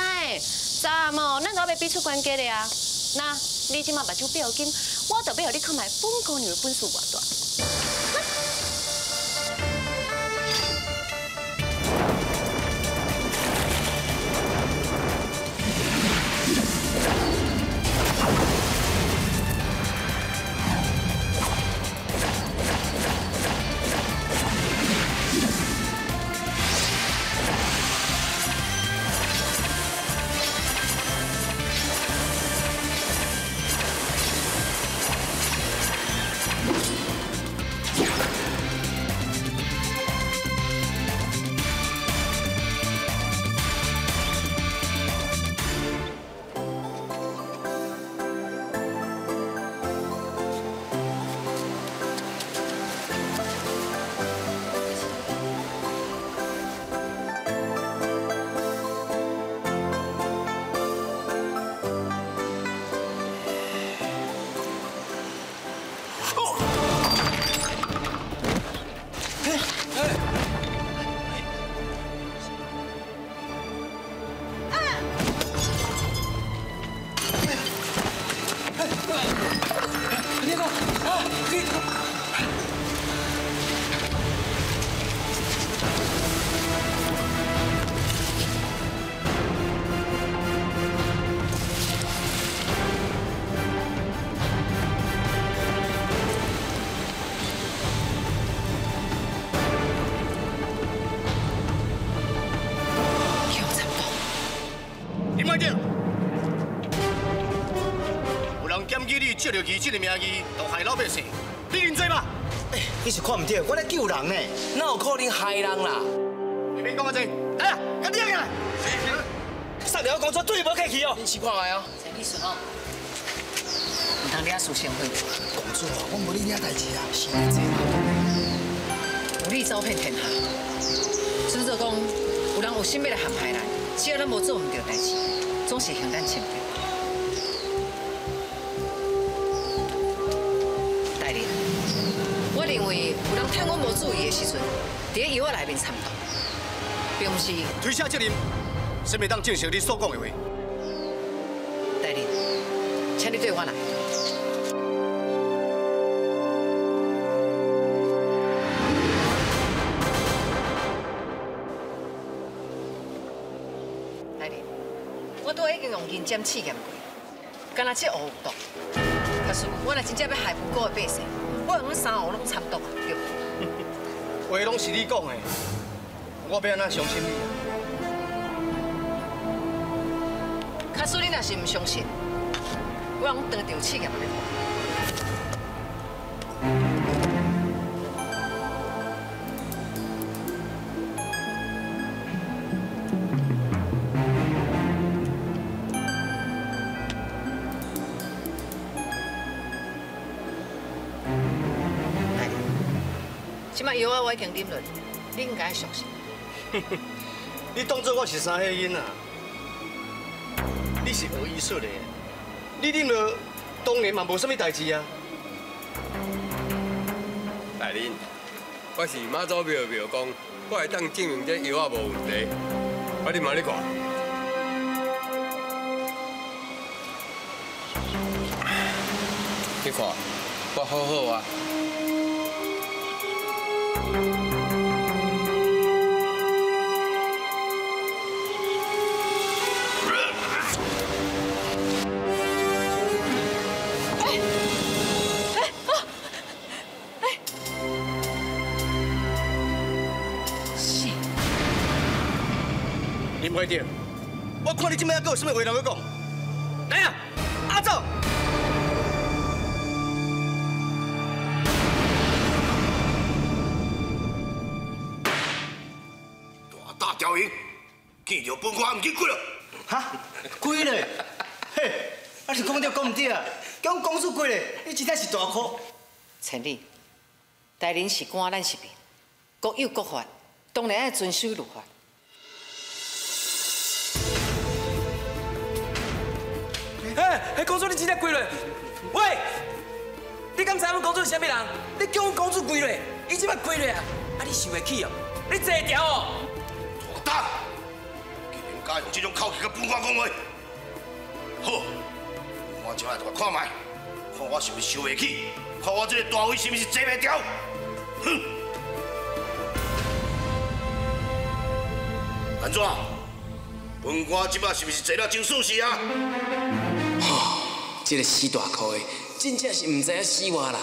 昨暗哦，咱都欲比出关节的啊。那你这马目睭闭予紧，我就欲予你看觅本姑娘的本事偌大。借着义诊的名义，毒害老百姓，你认罪吗？哎，你是看毋著，我咧救人呢，哪有可能害人啦？免讲遐济，来啊，赶紧起来！杀了公主对无客气哦。你试看觅哦。陈律师哦，毋通惹事生非。公主啊，我无你遐代志啊，是安怎？有理走遍天下，只做讲有人有心欲来陷害咱，只要咱无做毋对代志，总是还咱清白。有人趁阮无注意的时阵，伫咧药仔内面掺毒，并毋是推卸责任，啥物当证实你所讲的话？大人，请你对我来。大人，我拄仔已经用银针试验过，敢若这乌有毒。可是我若真正欲害无辜的百姓，我用三乌拢掺毒啊，对无？话拢是你讲的，我欲按怎相信你啊？假使你若是毋相信，我用当场试验予你看。这摆药仔我已经啉落，你应该相信。你当作我是三岁囡仔？你是学医术的，你啉落当然嘛无啥物代志啊。大人，我是妈祖庙庙公，我会当证明这药仔无问题。我你嘛你看，你看，我好好啊。是。林会长，我看你这摆还阁有啥物话通去讲？来啊，阿祖！大调营，见著本官毋紧跪落。哈，跪咧？嘿，啊是讲对讲毋对啊？叫阮公主跪咧，你真正是大箍。千里，大人是官，咱是民，国有国法，当然爱遵守律法。哎，公主你真正跪落！喂，你敢知阮公主是啥物人？你叫阮公主跪落，伊这摆跪落啊！啊，你受会起哦？你坐牢哦！大胆！竟然敢用这种口气佮本官讲话！好，我这摆就来看觅，看我是毋是受袂起，看我这个大位是毋是坐袂牢！哼！按怎？本官这摆是毋是坐了真舒适啊？这个死大箍的，真正是毋知影死活啦！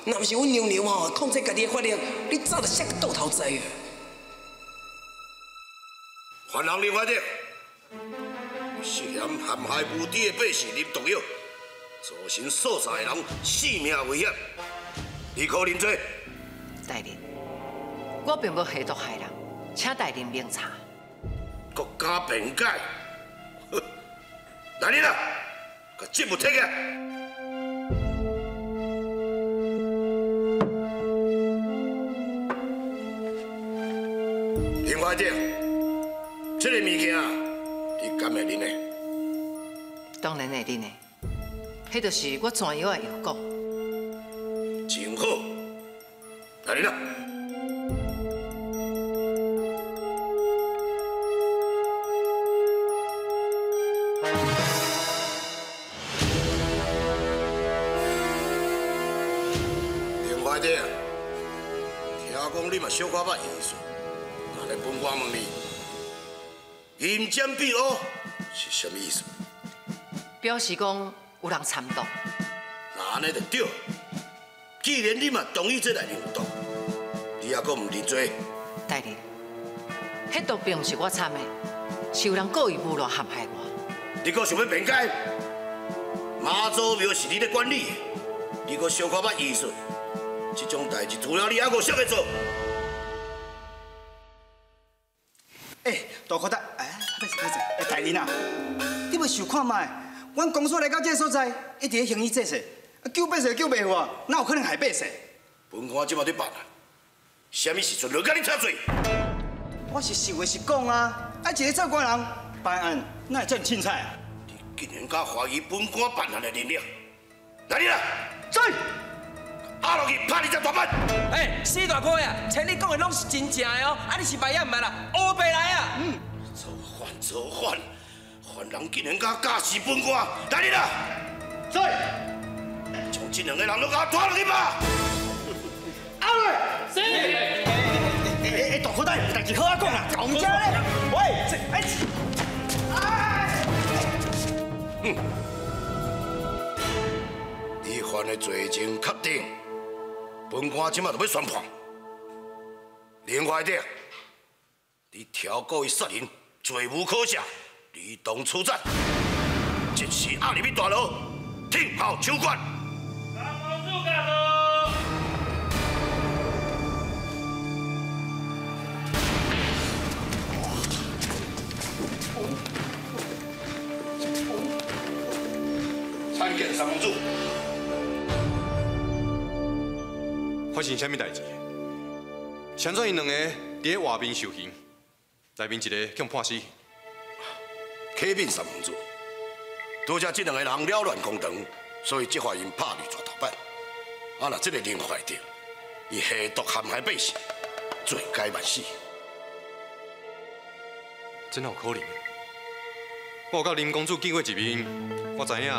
若毋是阮娘娘吼控制家己的法力，你早就摔倒头栽啊！犯人林怀德，涉嫌陷害无知的百姓啉毒药，造成数十个人性命危险，你可认罪？大人，我并无下毒害人，请大人明察。阁敢辩解？来人啊，共证物提起来。林怀德，这个物件你敢会啉的？当然会啉的，彼就是我专药的药果。真好，来人啊！林怀德，听讲你嘛小可捌医术，那来本官问你，阴间必乌是啥物意思？表示讲有人参毒。那按呢就对。既然你嘛同意这内面有毒，你犹阁毋认罪？大人，彼毒并毋是我参的，是有人故意诬赖陷害我。你阁想欲辩解？妈祖庙是你咧管理的，你阁小可捌医术，这种代志除了你，犹阁谁会做？哎，大裤衩，哎，歹势歹势，哎，大人啊，你欲想看觅？阮公所来到这个所在，一直咧行医济世，救百姓救袂活，哪有可能害百姓？本官这马咧办啊，啥物时阵轮到你插嘴？我是实话实讲啊，啊，一个做官人办案，哪会这么凊彩啊？你竟然敢怀疑本官办案的能力？来人啊！在。压落去，拍你只大板！哎，死大哥呀，千里讲的拢是真正的哦，啊，你是白也毋捌啦，乌白来啊！嗯，造反造反，犯人竟然敢教示本官，来人啊！在。将这两个人拢给我拖落去吧！阿伟，是。哎，大裤衩，代志好仔讲啦，讲遮咧。喂，哎，哼，你犯的罪证确定，本官这马就欲宣判。林怀德，你挑故意杀人，罪无可赦，理当处斩。这时押入去大牢，听候处决。参见三公主。发生啥物代志？谁准𪜶两个伫咧外面受刑，内面一个予判死刑？启禀三公主，拄才这两个人扰乱公堂，所以这法𪜶拍入大头板。啊，若这个林怀德，伊下毒陷害百姓，罪该万死。这哪有可能？我有佮林公主见过一面，我知影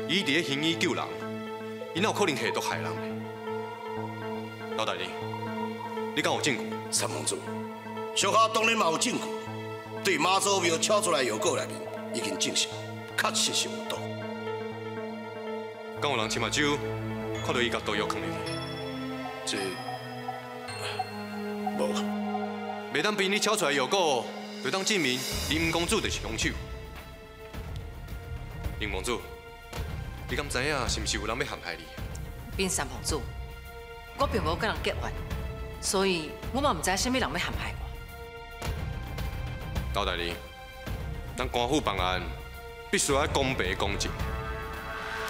伊伫咧行医救人，伊哪有可能下毒害人呢？老大人，你敢有证据？三公主，小可当然嘛有证据。对妈祖庙抄出来药膏内面，已经证实，确实是有毒。敢有人亲目睭看到伊共毒药囥入去？这无。袂当凭你抄出来药膏，就当证明林公主就是凶手。林公主，你敢知影是毋是有人欲陷害你？禀三公主，我并无佮人结怨，所以我嘛毋知啥物人欲陷害我。老大人，咱官府办案必须爱公平公正，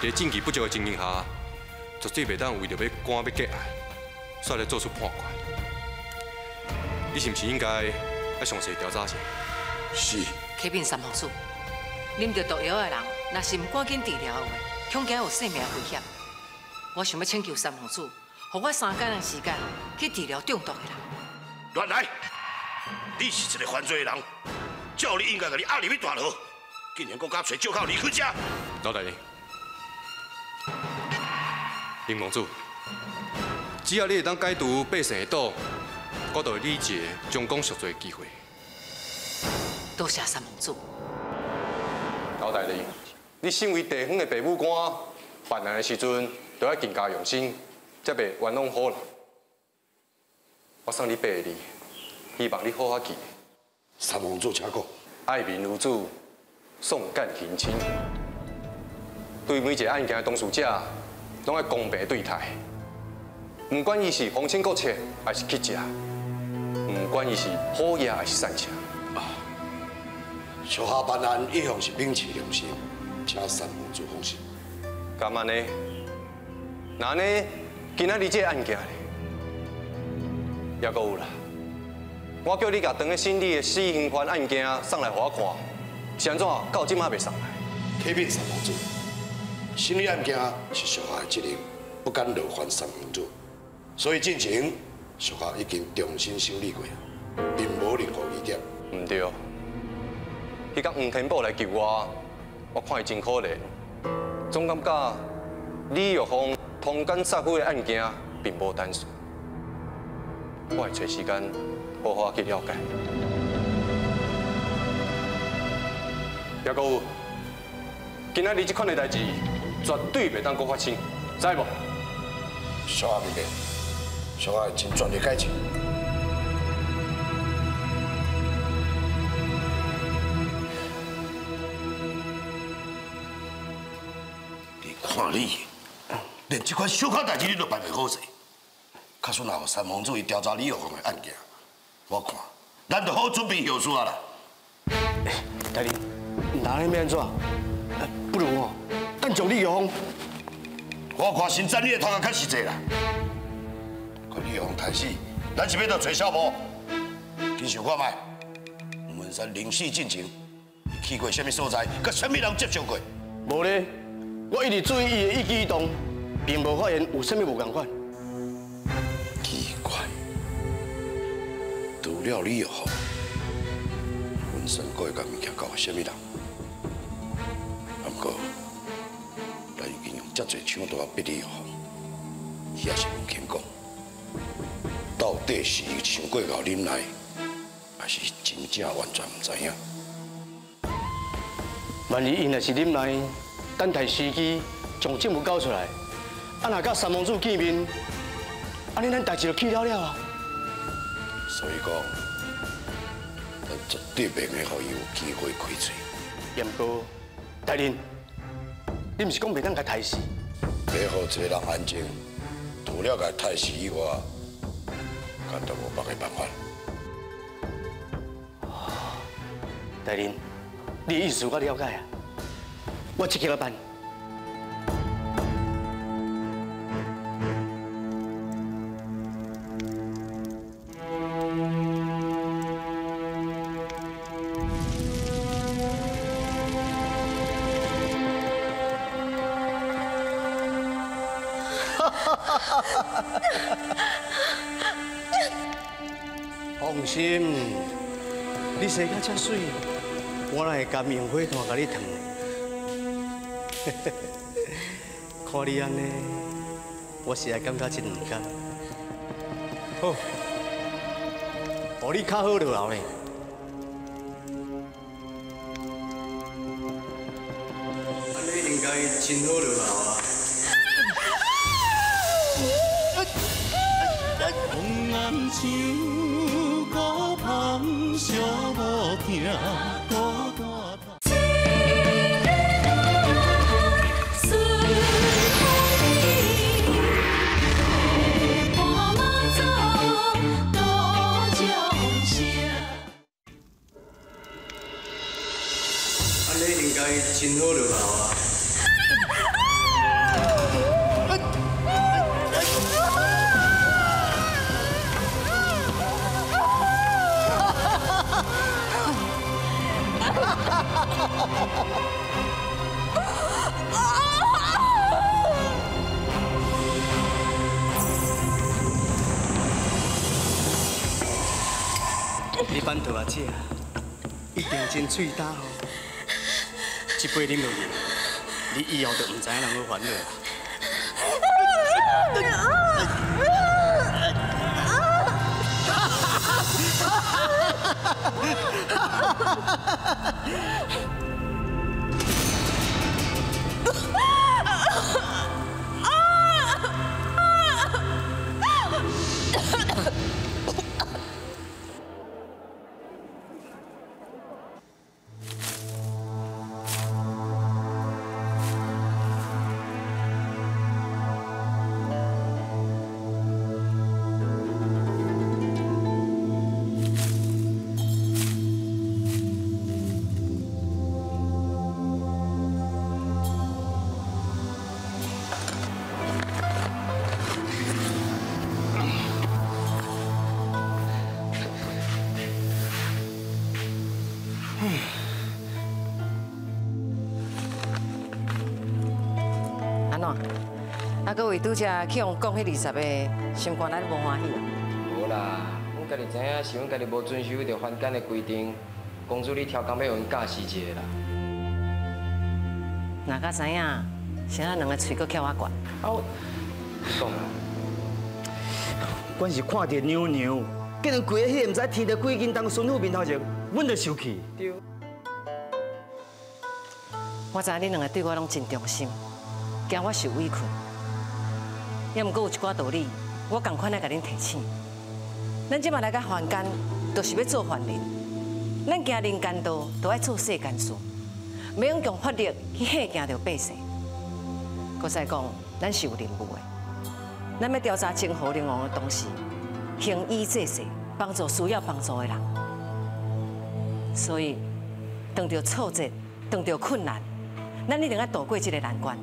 伫证据不足的情形下，绝对袂当为著欲官欲结案，煞来做出判决。你是毋是应该爱详细调查者？是。启禀三公主，啉著毒药的人若是毋赶紧治疗的话，恐惊有性命危险。我想欲请求三皇子，予我3工的时间去治疗中毒的人。乱来！你是一个犯罪的人，照理应该共你押入去大牢，竟然阁敢揣借口离开遮。老大人，林公子，只要你会当解除百姓的毒，我就会你一个将功赎罪的机会。多谢三皇子。老大人，你身为地方的父母官，办案的时阵都要更加用心，才袂冤枉好人。我送你8个字，希望你好好记。三皇子，请讲。爱民如子，丧干行亲。对每一个案件的当事者，拢爱公平对待。不管伊是皇亲国戚，还是乞食，不管伊是好爷还是善者。属下办案一向是秉持良心，请三皇子放心。敢按呢？那呢？今仔日这个案件呢，也阁有啦。我叫你共当咧审理的死刑犯案件送来予我看，是按怎？到这马袂送来？启禀三皇子，审理案件是属下的责任，不敢劳烦三皇子，所以进前属下已经重新审理过，并无任何疑点。毋对。彼工黄天宝来救我，我看伊真可怜，总感觉李玉凤通奸杀夫的案件并无单纯，我会揣时间好好去了解。也阁有，今仔日这款的代志绝对袂当阁发生，知无？属下明白，属下会尽全力改进。看你，连这款小可代志你都办袂好势，假使若予三皇子伊调查李玉凤的案件，我看咱就好准备后事啊啦。大人，毋通按呢欲按怎？不如哦，等将李玉凤。我看先斩你的头壳较实际啦。看李玉凤杀死，咱是欲倒揣小婆。紧想看觅，吴文山临死进前，伊去过啥物所在，佮啥物人接触过？无咧。我一直注意伊的一举一动，并无发现有啥物无仝款。奇怪，除了李玉凤，文山阁会共物件交予啥物人？不过，咱已经用遮济手段逼李玉凤，伊也是毋肯讲，到底是伊想过𠢕忍耐，还是真正完全毋知影？万一伊若是忍耐，等待时机将证物交出来，啊，若佮三王子见面，按呢咱代志就去了了啊。所以讲，咱绝对袂用予伊有机会开嘴。毋过，大人，你毋是讲袂当共刣死？欲予一个人安静，除了共刣死以外，敢都无别个办法。大人，你的意思我了解啊。我这刻来办。放心，你生甲遮媠，我哪会甘用火炭共你烫？看你按呢，我实在感觉真毋甘。好，予你较好落后咧。按呢应该真好落后啊。风暗像孤芳寂无疼，孤单。按呢应该真好落后啊。你反倒啊食，一定真喙焦吼。这杯啉落去，你以后就毋知影人好烦恼啊。啊，阁为拄才去予人讲彼20个，心肝内无欢喜啊？无啦，阮家己知影是阮家己无遵守彼条凡间的规定，公主你超工欲予阮教示一下啦。若敢知影，啥人两个喙阁翘我悬？啊，我你讲啦。阮是看著娘娘，竟然跪喺彼个毋知添著几斤重孙妇面头前，阮就生气。对。我知影恁两个对我拢真忠心，惊我受委屈。也毋过有一寡道理，我仝款爱共恁提醒。咱这马来到凡间，就是欲做凡人。咱行人间道，就爱做世间事，袂用用法力去吓惊著百姓。阁再讲，咱是有任务的，咱欲调查征和灵王的同时，行医济世，帮助需要帮助的人。所以，当著挫折，当著困难，咱一定爱渡过这个难关。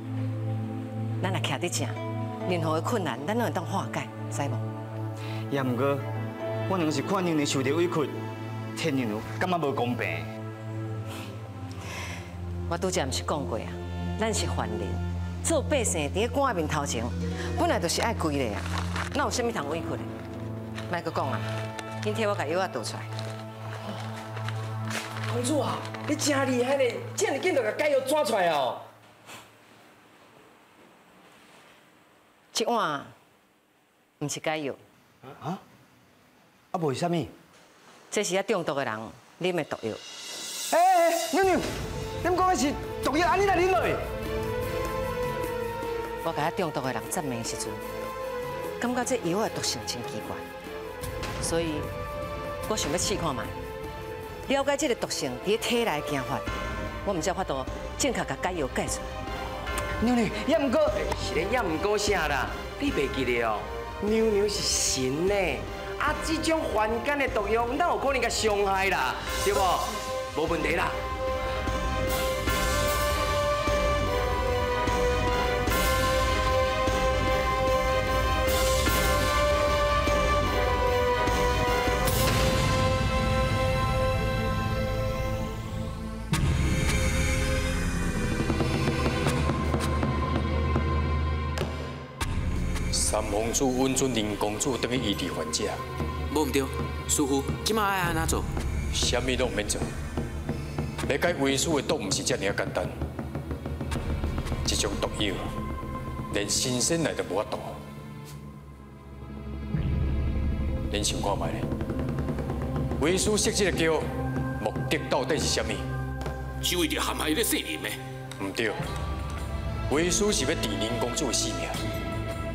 咱若徛伫正，任何的困难，咱拢会当化解，知无？也毋过，我两是看娘娘受著委屈，替娘娘感觉无公平。我拄才毋是讲过啊，咱是凡人，做百姓伫咧官面头前，本来就是爱跪咧啊，哪有啥物通委屈的？莫阁讲啊，紧替我共药仔倒出来。公主啊，你真厉害咧，这尔紧就共解药抓出来哦。这碗毋是解药。啊？啊，无是啥物？这是遐中毒的人啉的毒药。欸，娘娘，你讲的是毒药，按呢来啉落？我共遐中毒的人赞美的时阵，感觉这药的毒性真奇怪，所以我想欲试看觅，了解这个毒性伫咧体内的行法，我毋才有法度正确共解药解出来。娘娘，也毋过是咧，也毋过啥啦？你袂记得哦？娘娘是神呢，啊，这种凡间的毒药，哪有可能共伤害啦？对无？无问题啦。三皇子允准林公主转去医治患者。无毋对，师父，这马爱按怎做？啥物拢毋免做，欲解为师的毒毋是遮尔简单。这种毒药，连神仙来都无法度。恁想看觅咧？为师设这个桥，目的到底是啥物？是为著陷害彼个姓林的。毋对，为师是欲治林公主的性命。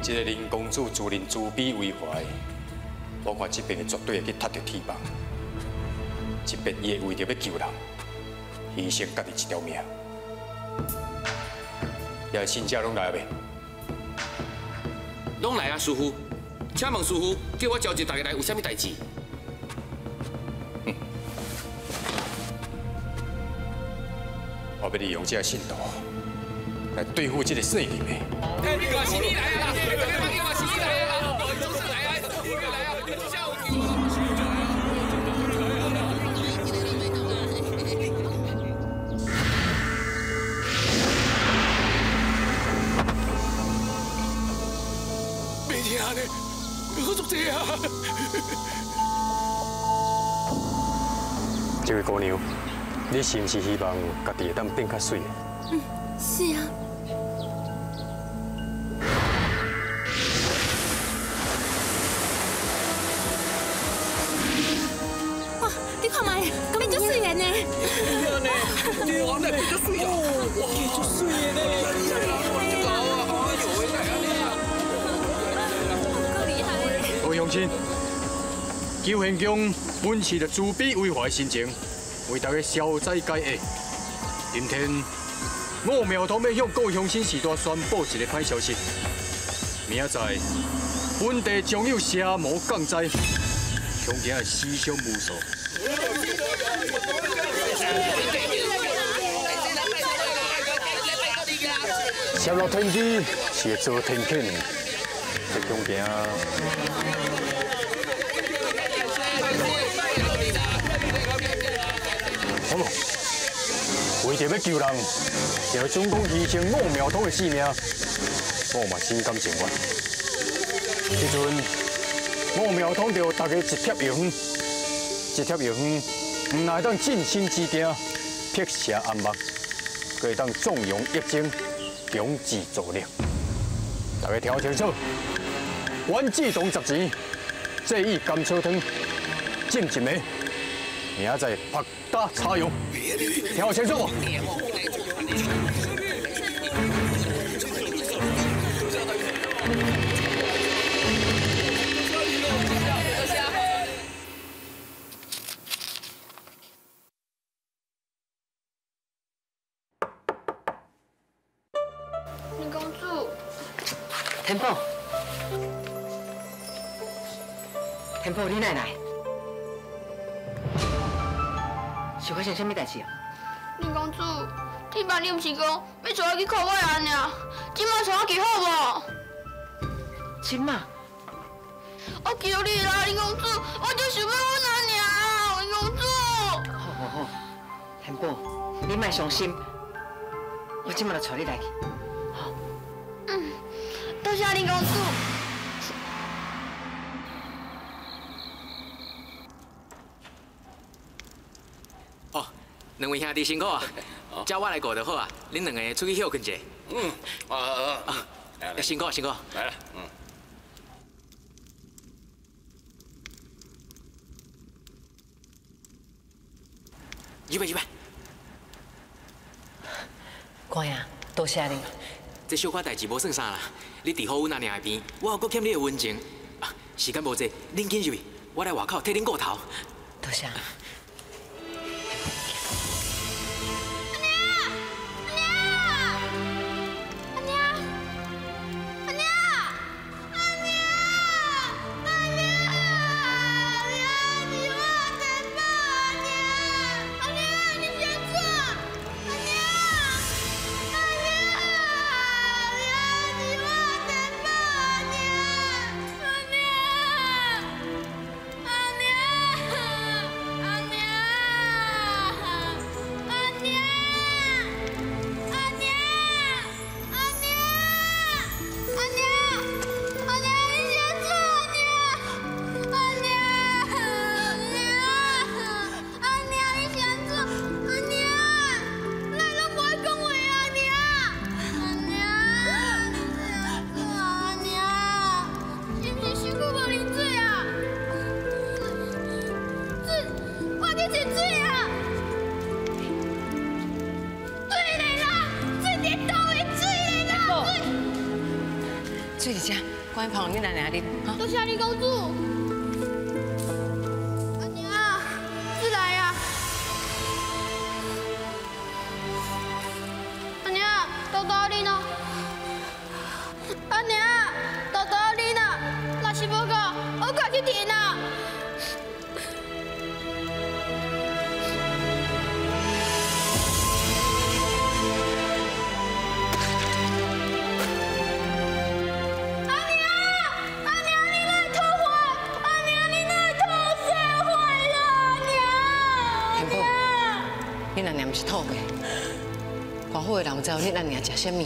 这个林公主自认慈悲为怀，我看这边绝对会去踢著铁棒。这边伊会为著欲救人，牺牲家己一条命。遐信者拢来未？拢来啊，师父。请问师父，叫我召集大家来有啥物代志？我欲利用这个信徒来对付这个姓林的。袂听呢，好足济啊！這位姑娘，你是毋是希望家己會當變較媠？嗯，是啊。哇，你看覓，變足媠的呢！對啊，變足媠啊！哇，足媠的呢！各位鄉親，求賢宮本持著慈悲為懷的心情，為大家消災解厄。今天我苗通欲向各位鄉親士大宣布一個歹消息：明仔載本地將有邪魔降災，恐驚死傷無數。泄露天機是會遭天譴，這恐驚。好，為著欲救人，就總講犧牲五苗通的性命，我嘛心甘情願。這陣五苗通著大家一帖藥方，這帖藥方毋但會當鎮心治驚、辟邪安目，閣會當壯陽益精、強志助力。大家聽清楚，阮志同10錢，這以甘草湯，浸一暝，明仔載曝打擦藥，聽清楚無？林公主，天宝，天宝，你哪来？是发生啥物代志啊？林公主，顶摆你毋是讲欲带我去看我阿娘，这摆带我去好无？这摆？我求你啦，林公主，我就想欲阮阿娘，林公主。好好好，天宝，你莫伤心，我这摆就带你来去。好。嗯，多谢林公主。两位兄弟辛苦啊，叫我来顾就好啊。恁两个出去歇困一下。嗯，啊，辛苦辛苦。来了，嗯。入来入来。官爷，多谢你。这小可代志无算啥啦，你治好阮阿娘的病，我犹阁欠你的温情。啊，时间无济，恁紧入去，我来外口替恁顾头。多谢。水伫遮，赶紧泡予恁阿娘啉。多谢你公主。阿娘，水来啊！阿娘，豆豆啉哦。阿娘，豆豆啉啊！若是无够，我家去提啊。是吐血，寡妇的人有知影恁阿娘食啥物？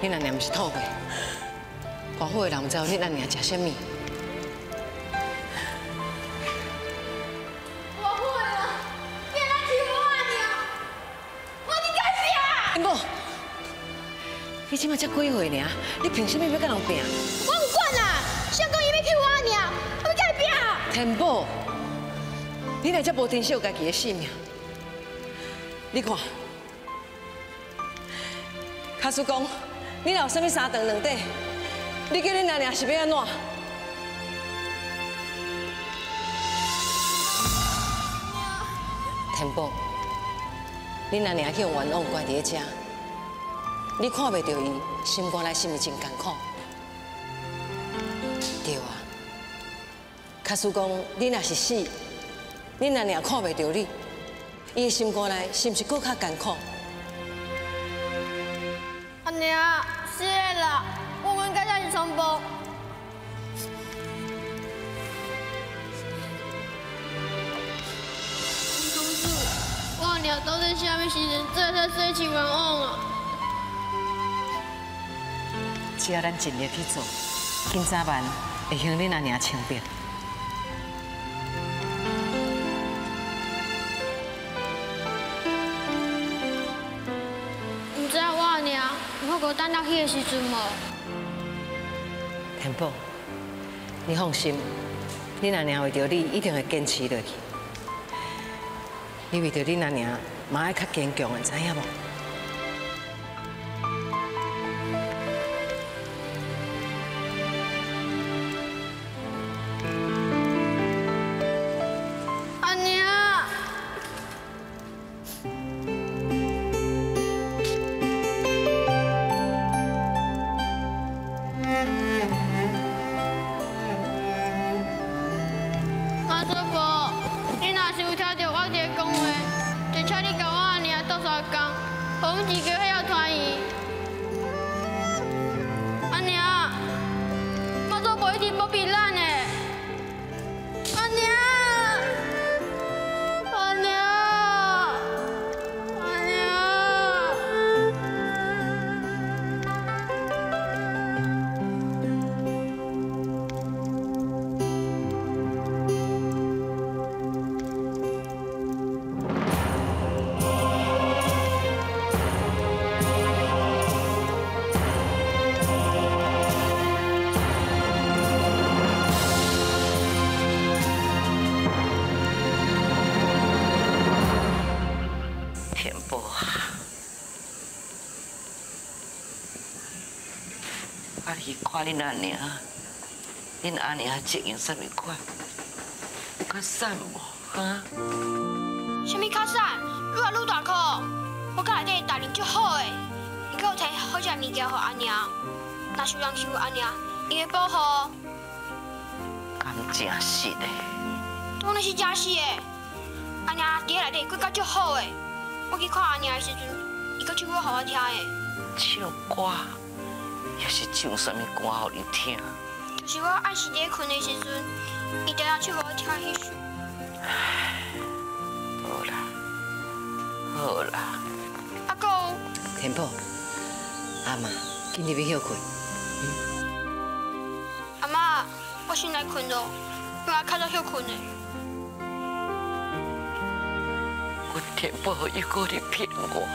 恁阿娘毋是吐血，寡妇的人毋知影恁阿娘食啥物。寡妇的人，你安怎欺负我阿娘？我你该拼！天宝，你这马才几岁尔？你凭啥物欲佮人拚？我毋管啦，谁讲伊欲欺负我阿娘，我欲佮伊拚！天宝，你哪遮无珍惜家己的性命？你看，假使讲你若有啥物三长两短，你叫恁阿娘是欲按怎？天宝，恁阿娘去予冤枉关伫咧遮，你看袂著伊，心肝内是毋是真艰苦？对啊，假使讲你若是死，恁阿娘看袂著你，伊的心肝内是毋是阁较艰苦？阿娘，是的啦，我应该才是传播。公主，我阿娘到底啥物时阵才会使洗清冤枉啊？只要咱尽力去做，紧早晚会还恁阿娘清白。毋知我阿娘有法度等到彼个时阵无？天宝，你放心，恁阿娘为著你一定会坚持落去。你为著恁阿娘，嘛爱较坚强的，知影无？阿娘。妈祖婆，你若是有听著我伫咧讲话，就请你共我阿娘斗相共，予阮一家伙团圆。阿娘，妈祖婆一定保庇咱的。阿娘，阿娘，阿娘。天宝啊，啊你看恁阿娘，恁阿娘这样啥物款？有较瘦无？哈？啥物较瘦？愈来愈大颗。我甲内底大人足好的，伊阁有提好食物件予阿娘。若是有人欺负阿娘，伊会保护。敢真实的？当然是真实的。阿娘伫咧内底过甲足好的。我去看阿娘的时阵，伊阁唱歌予我听的。唱歌，也是唱啥物歌予你听？就是我暗时伫咧睏的时阵，伊定定唱予我听彼首。好啦，好啦。阿公，天宝，阿嬷，紧入去歇睏。阿嬷，我先来睏咯，我较早歇睏的。阮天宝又阁咧骗我。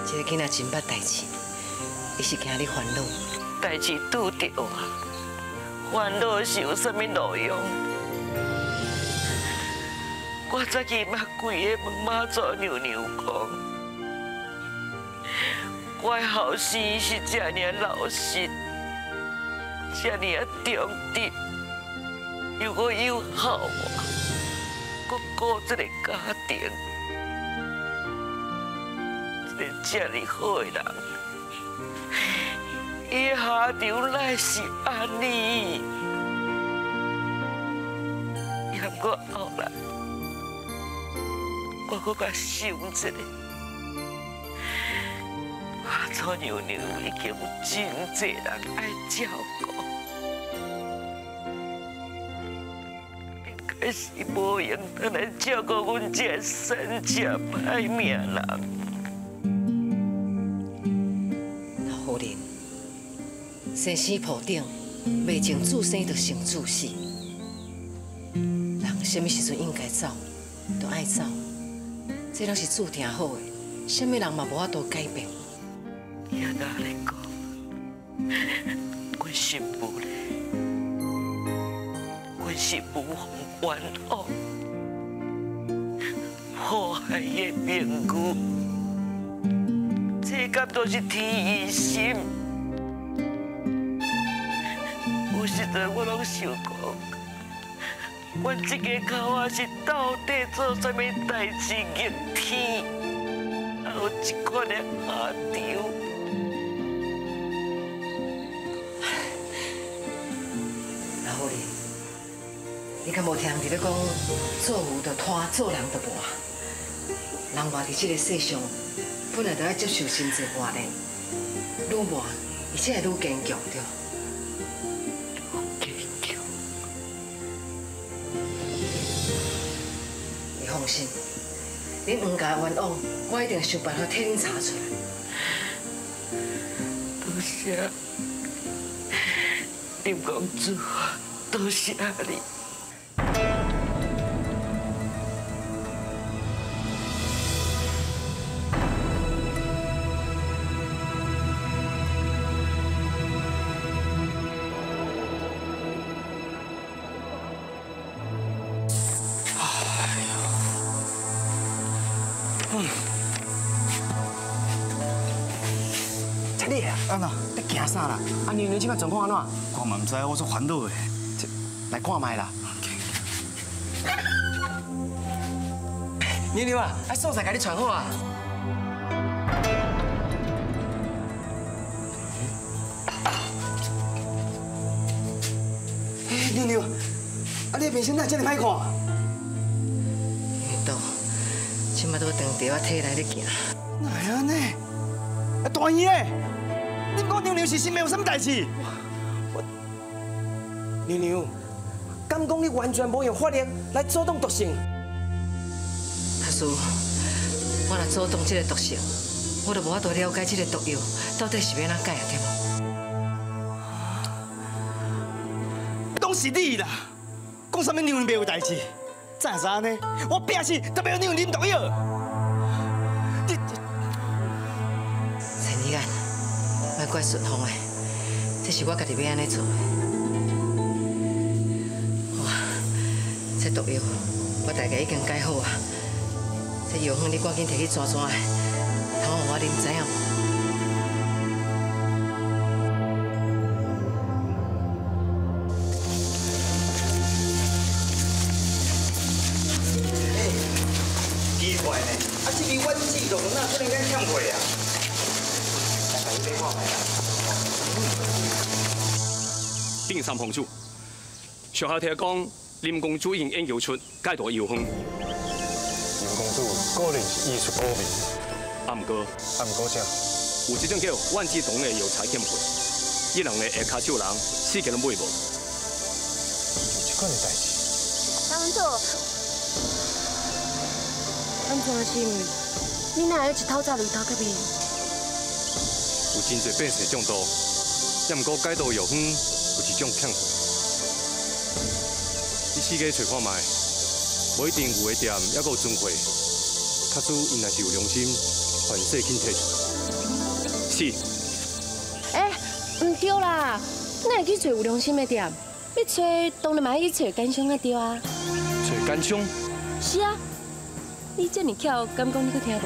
这个囡仔真捌代志，伊是惊你烦恼。代志拄著啊，烦恼是有啥物路用？我早起捌规个问妈祖娘娘讲，我的后生是遮尔老实，遮尔忠直，又阁有孝啊，阁顾这个家庭，一个遮尔好的人，伊下场乃是按呢？也毋过后来，我阁较想一下，妈祖娘娘已经有真济人爱照顾，应该是无闲转来照顾阮这个散赤歹命人。先生铺顶，未经自生就先自死。人啥物时阵应该走，就爱走，这拢是注定好的，啥物人嘛无法度改变。你若按呢讲，阮媳妇咧，阮媳妇予冤枉，祸害伊的名誉，这敢都是天意心？有时阵我拢想讲，阮这家口仔是到底做啥物代志逆天，还有这款的下场。老夫人，你敢无听人伫咧讲，做牛就拖，做人就磨。人活伫这个世上，本来就爱接受真济磨练，愈磨，伊才会愈坚强，对。你放心，恁黄家冤枉，我一定想办法替恁查出来。多谢林公子，多谢你。你惊啥啦？啊，娘娘这摆状况按怎？我嘛毋知，我足烦恼的。来看觅啦。娘娘啊，啊素菜共你传好啊。哎，娘娘，啊你的面色哪会这么歹看？因为这摆都长伫我体内咧行。哪会按呢？啊，大姨咧，你毋讲娘娘是身边有啥物代志？我娘娘，敢讲你完全无用法力来阻挡毒性？大师，我若阻挡这个毒性，我就无法度了解这个毒药到底是欲按怎解啊，对无？拢是你啦！讲啥物娘娘袂有代志？早知按呢，我拼死都欲娘娘啉毒药。你陈立安，莫怪顺风的，这是我家己欲按呢做的。哇，这毒药我大概已经改好啊。这药方你赶紧提去抓抓的，通予我啉，知影无？奇怪呢，啊，这支阮志龙哪突然间欠货啊？来，把伊买看觅啦。丁三公主，上下听讲，林公主已经研究出解毒药方。林公主果然是医术高明。啊，毋过，啊，毋过啥？有一种叫万志同的药材欠货，彼两个下跤手人死个拢买无。有这款的代志？三公主，安怎是？你哪会一头早就头壳面？有真济百姓中毒，也毋过解毒药方有一种欠货。你四界揣看觅，无一定有的店犹阁有存货。假使𪜶若是有良心，凡事紧提出来。是。欸，毋对啦，哪会去揣有良心的店？欲揣当然嘛爱去揣奸商仔对啊。揣奸商？是啊。你这么巧，敢讲你阁听无？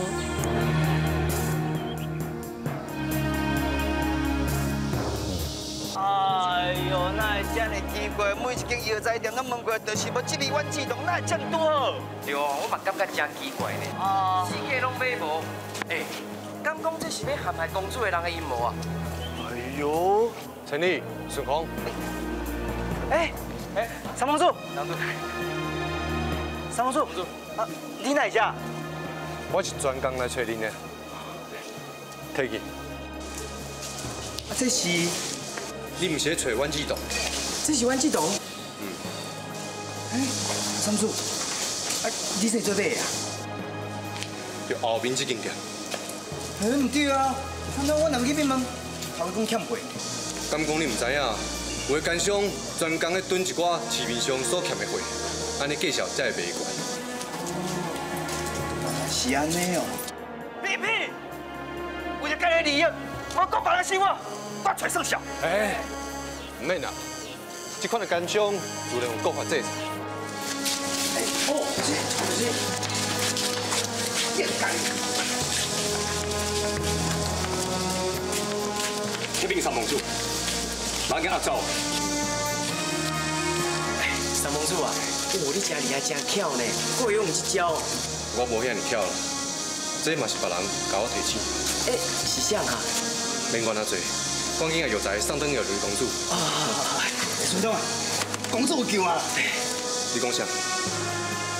哎呦，哪会这么奇怪？每一间药材店拢问过，就是无这味阮志同，哪会这么拄好？对啊，我嘛感觉真奇怪呢。哦。四界拢买无，欸，敢讲这是欲陷害公主的人的阴谋啊？哎呦，陈立、孙红。哎哎，三公主，三公主，啊，你哪会遮？我是专工来找恁的，提去。啊，这是？你毋是咧找阮志同？这是阮志同？嗯。哎，三叔，啊，你是做佗的啊？就后面这间店。哎，毋对啊，刚刚我人去问，头家讲欠货。敢讲你毋知影？有的奸商专工咧囤一寡市面上所欠的货，按呢价数才会袂悬。是按呢哦。屁屁，为了家己利益，我讲别人生活，我揣算数。哎，毋免啦，这款的奸商自然有国法制裁。哎，哦，是是，应该。启禀三公主，马紧压走。三公主啊，哦，你真厉害，真巧呢，阁会用这招。我无遐尔巧啦，这嘛是别人共我提醒。哎，是啥啊？免管遐济，赶紧共药材送转予林公主。啊，孙总啊，公主有救啊！你讲啥？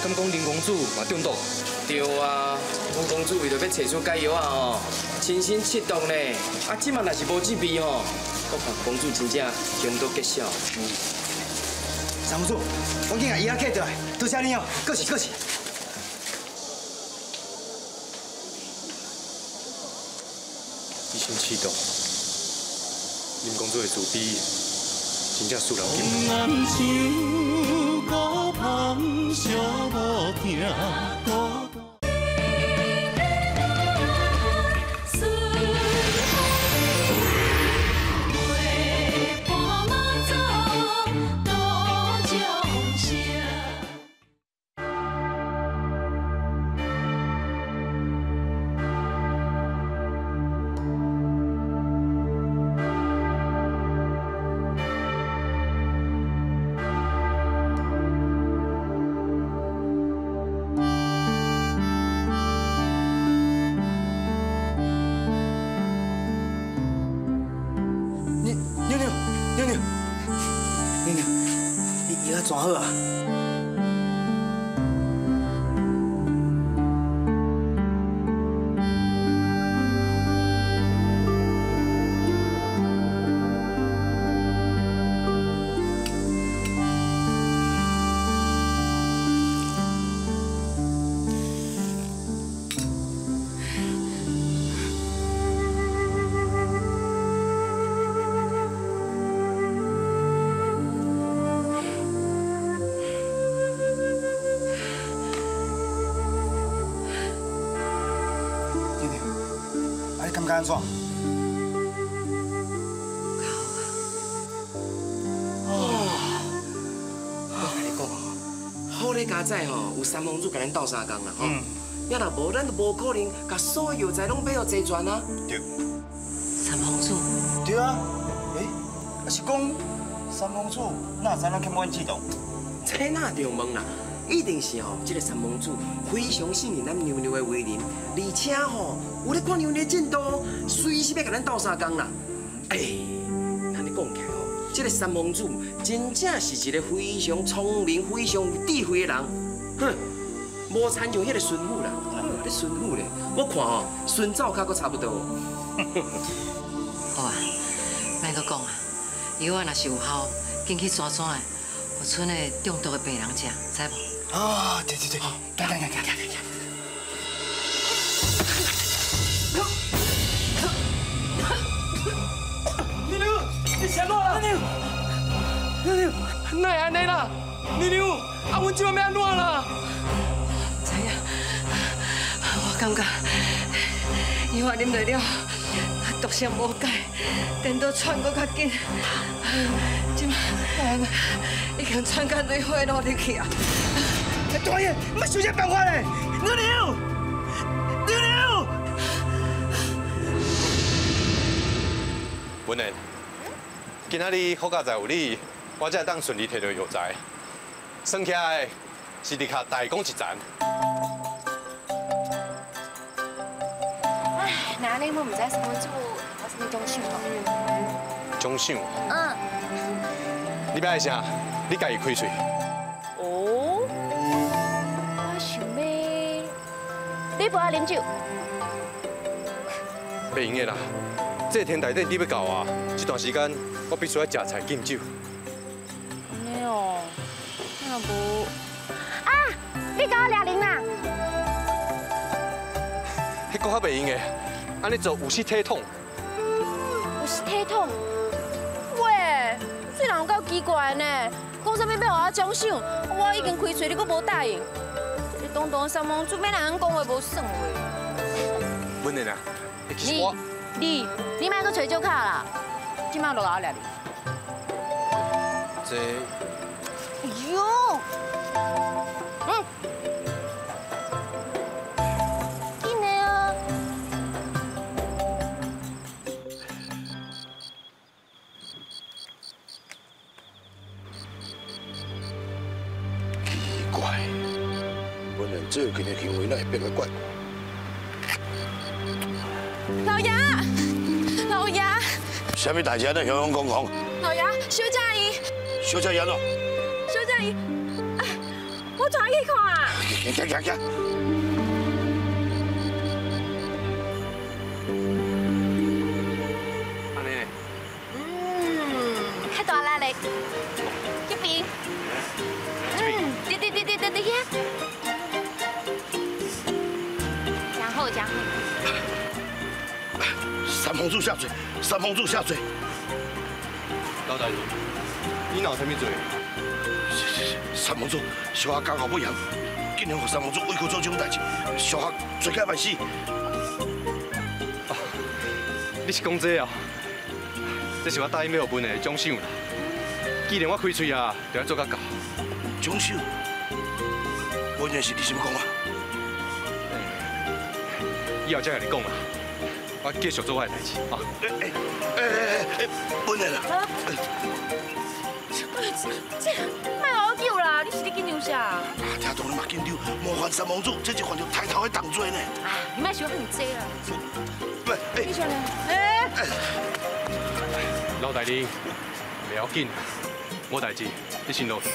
敢讲林公主嘛中毒？对啊，阮公主为著欲揣出解药啊吼，亲身出动呢。啊，这马若是无这味吼，我看公主真正凶多吉少。嗯。三公主，我紧共医仔叫转来，多谢你哦，过去过去。以身试毒，林公主的自卑真正输人紧。怎好啊？安怎？哦，我共你讲哦，好咧佳哉吼，有三公主共咱斗相共啦吼。要若无，咱就无可能共所有药材拢买予齐全啊。对。三公主。对啊。欸，啊是讲三公主哪知咱欠阮这栋？这哪用问啦？一定是吼，这个三公主非常信任咱娘娘的为人，而且吼有咧看娘娘的进度，随时欲共咱斗相共啦。哎，按呢讲起来吼，这个三公主真正是一个非常聪明、非常有智慧的人。哼，无亲像彼个孙妇啦，你孙妇咧，我看吼孙走较阁差不多。好啊，莫阁讲啊，药啊若是有效，紧去抓抓的，予賰的中毒的病人食，知无？啊，对对对，来来来来来来。娘娘，你啥怎啦？娘娘，娘娘，哪会按呢啦？娘娘，啊，阮这摆欲按怎啦？知影，我感觉药啊啉落了，毒性无解，颠倒喘阁较紧，这摆已经喘到泪花落入去啊！大爷，莫想这办法咧！娘娘，娘娘。文莲，今仔日好佳哉有你，我才会当顺利提到药材。算起来是立下大功一层。哎，那你我毋知三公主有啥物奖赏无？奖赏？嗯。你欲爱啥？你家己开喙。哦，我想欲，你无爱啉酒？袂用的啦，这天大典你欲到啊，这段时间我必须爱食菜禁酒。按呢哦，那无啊，你共我掠零啦？彼阁较袂用的，按呢做有失体统。有失体统？奇怪呢，講啥物欲予我獎賞，我已經開喙，你閣無答應。這個堂堂三王子，欲按怎講話無算話。文燕啊，其實我你莫閣揣借口啦，這擺落後掠你。這，哎呦，嗯。最近的行為哪會變得怪？老爺，老爺，啥物代誌啊？你雄雄講講。老爺，小姐伊。小姐伊按怎？小姐伊，哎，我帶你去看啊。行行行行。按呢？嗯，較大力咧，這邊。嗯，對對對對對對，遐。三公主下水，三公主下水。老大人，你哪有啥物罪？三公主，小可家教不严，竟然予三公主委屈做这种代志，小可罪该万死。啊，你是讲这啊？这是我答應欲予文的獎賞啦。既然我開喙啊，就愛做甲到。獎賞？文的是你啥物講啊？以後才共你講啦，我繼續做我的代誌啊！欸，文的啦！這莫予我救啦！你是咧緊張啥？啊，聽講你嘛緊張，冒犯三王子，這是犯著抬頭的重罪呢。啊，你莫想遐爾濟啦。喂，欸，你想咧？欸，老大人，袂要緊，無代誌，你先落去。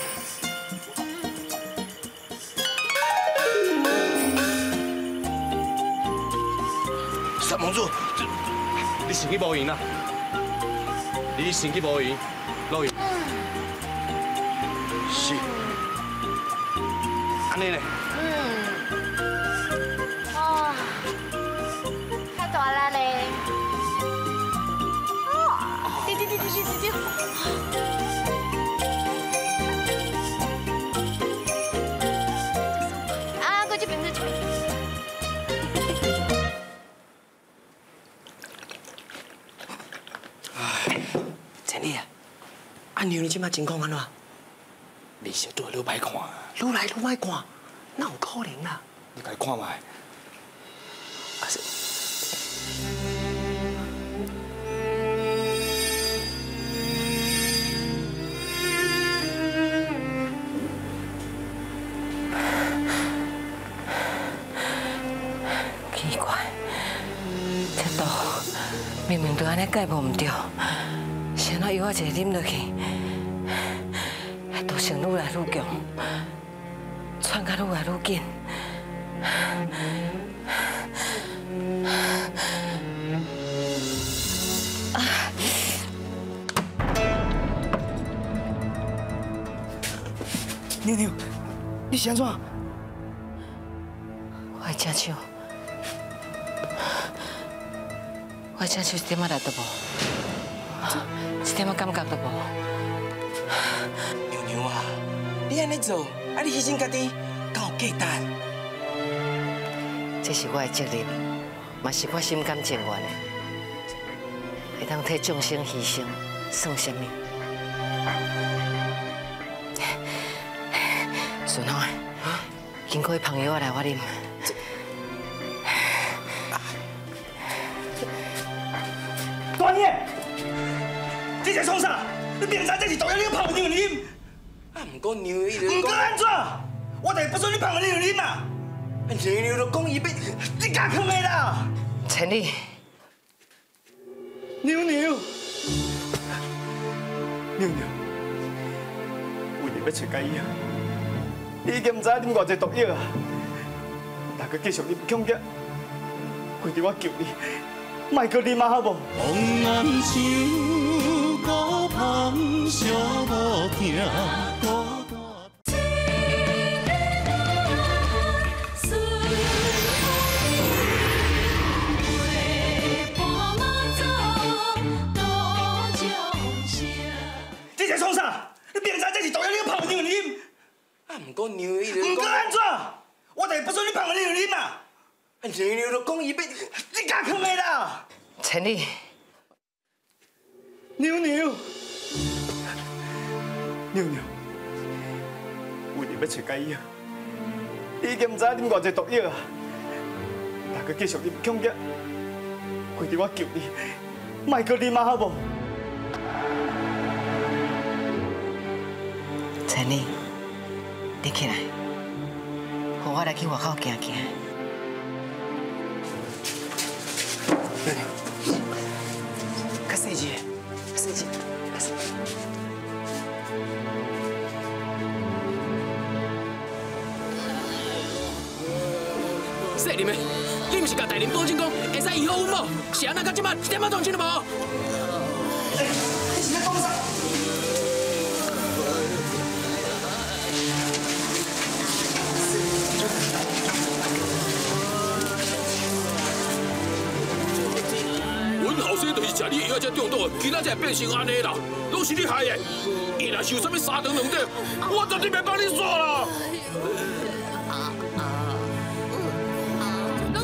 三王子，你先去無閒啦，你先去無閒，落去。是。按呢咧。嗯。哦，較大力咧。哦，對對對對對對對。啊，過這邊，過這邊。千里啊，啊娘你这马情况按怎？面色拄愈歹看，愈来愈歹看，哪有可能啦？你家看覓。啊是。奇怪，這毒明明就按呢解無毋對。是按怎藥仔一个啉落去，毒性愈來愈強，喘甲愈來愈緊。娘娘，你是按怎？我的隻手，我的隻手一點仔力都無。一點仔感覺都無。娘娘啊，你按呢做，啊你犧牲家己，敢有價值？這是我的責任，嘛是我心甘情願的。會當替眾生犧牲，算啥物？順風，緊快捧藥來我啉。大爷，你在创啥？你明知这是毒药，你閣捧娘啉？啊，毋过娘伊毋过按怎？我就是不准你捧娘啉啊！娘娘就讲伊欲，你敢囥的啦？千里，娘娘，娘娘，为了欲揣解药，你已经毋知影啉偌济毒药啊！若阁继续啉恐惊，为着我求你，莫阁啉啊，好无？往南想，孤芳寂无疼。你在创啥？毋过按怎？我就是不准你放予你啉嘛。娘娘就讲伊欲，你敢囥的啦？千里，娘娘，娘娘，为著欲揣解药，你已经毋知影啉偌济毒药啊！若阁继续啉强强，跪伫我求你，莫阁啉啊，好无？千里，你起来，予我来去外口行行。较细致，较细致，较细。细林的，你毋是共大人保证讲会使医好阮某，是按怎到这摆一点仔动静都无？你是咧讲啥？阮后生就是食你的药才中毒的，今仔才会变成按呢啦，拢是你害的。伊若是有啥物三长两短，我绝对袂放你煞啦。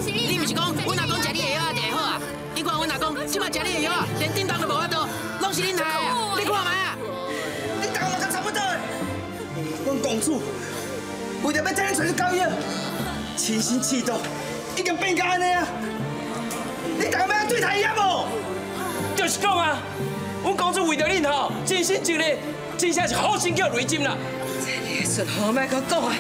你毋是讲阮阿公食你的药仔就会好啊？你看阮阿公这摆食你的药仔，连叮当都无法度，拢是恁害的！你看觅啊！你逐个嘛较差不多的。阮公主为著欲替恁揣出解药，亲身试毒，已经变到按呢啊！你逐个欲按对待伊啊无？就是讲啊，阮公主为著恁吼，尽心尽力，真正是好心叫雷针啦。这顺好，莫阁讲啊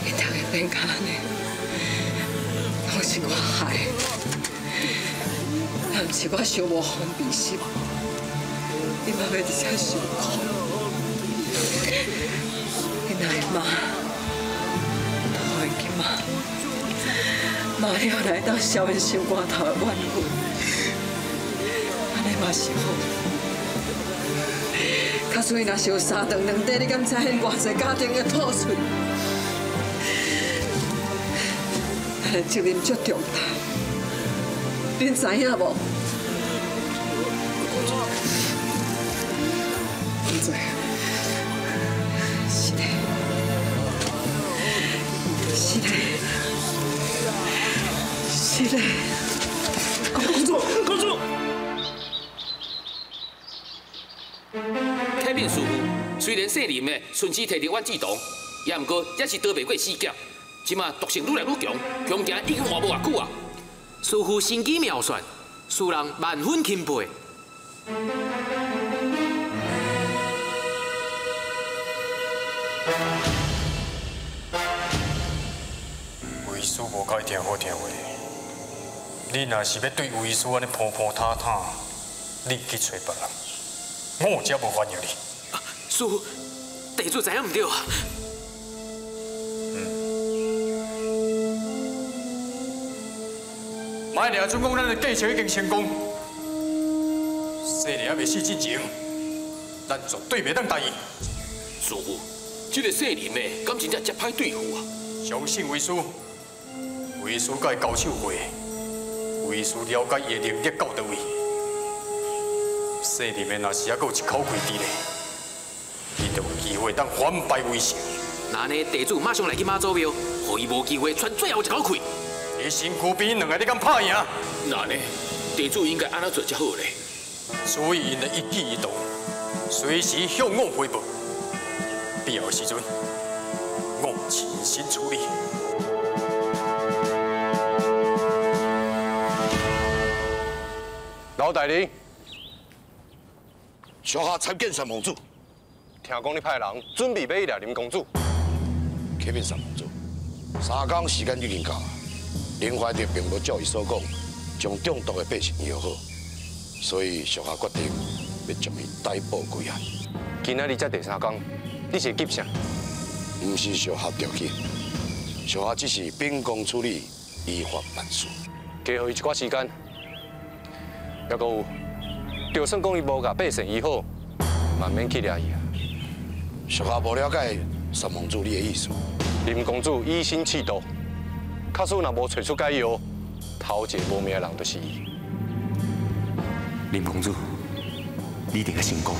！𪜶逐个变甲按呢，拢是我害的，若毋是我伤无防备心，你嘛欲伫遮受苦。你若会骂，就予𪜶去骂，骂了来当消𪜶心肝头的怨恨，按呢嘛是好。假使若是有三长两短，你敢知𪜶偌济家庭会破碎？咱的责任足重大，恁知影无？毋知。是的，是的，是的。公主，公主。启禀师父，虽然姓林的顺势提著阮志同，也毋过也是逃袂过死劫。这马毒性愈来愈强，恐惊已经活无偌久啊！师父神机妙算，使人万分钦佩。为师无佮意听好听话，你若是欲对为师按呢铺铺坦坦，你去揣别人，我才无欢迎你。师父，地主知影毋对啊？莫掠准讲咱的计策已经成功，细林还袂死之前，咱绝对袂当答应。师父，这个姓林的敢真正遮歹对付啊？相信为师，为师佮伊交手过，为师了解伊的能力到佗位。姓林的若是犹阁有一口气伫咧，伊就有机会当反败为胜。那按呢，地主马上来去妈祖庙，予伊无机会喘最后一口气。你身躯边两个，你敢拍赢？那呢，地主应该按怎做才好咧？注意𪜶的一举一动，随时向我汇报。必要时阵，我亲身处理。老大人，属下参见三公主。听讲你派人准备欲掠林公主。启禀三公主，三工时间已经到。林怀德并无照伊所讲，将中毒的百姓医好，所以属下决定欲将伊逮捕归案。今仔日才第三工，你是急啥？毋是属下调去，属下只是秉公处理，依法办事。加予伊一寡时间，犹阁有，就算讲伊无共百姓医好，嘛免去掠伊啊。属下无了解三公主你的意思。林公主以身试毒。假使若无揣出解药，头一个无命的人就是伊。林公主，你一定要成功，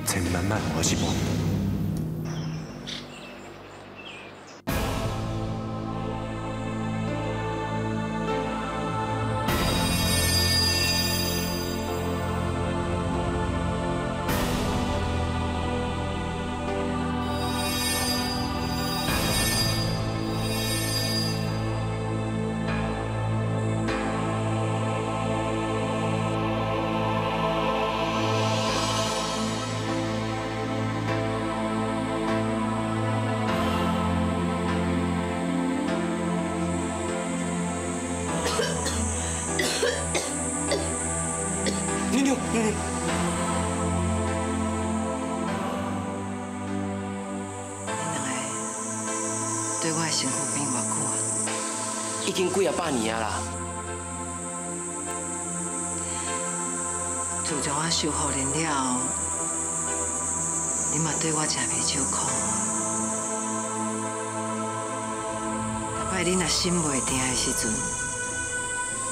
千万莫予我失望。綴我的身躯边偌久啊？已经几仔百年啊啦。自从我受夫人了后，你嘛对我真袂少苦。逐摆你若心袂定的时阵，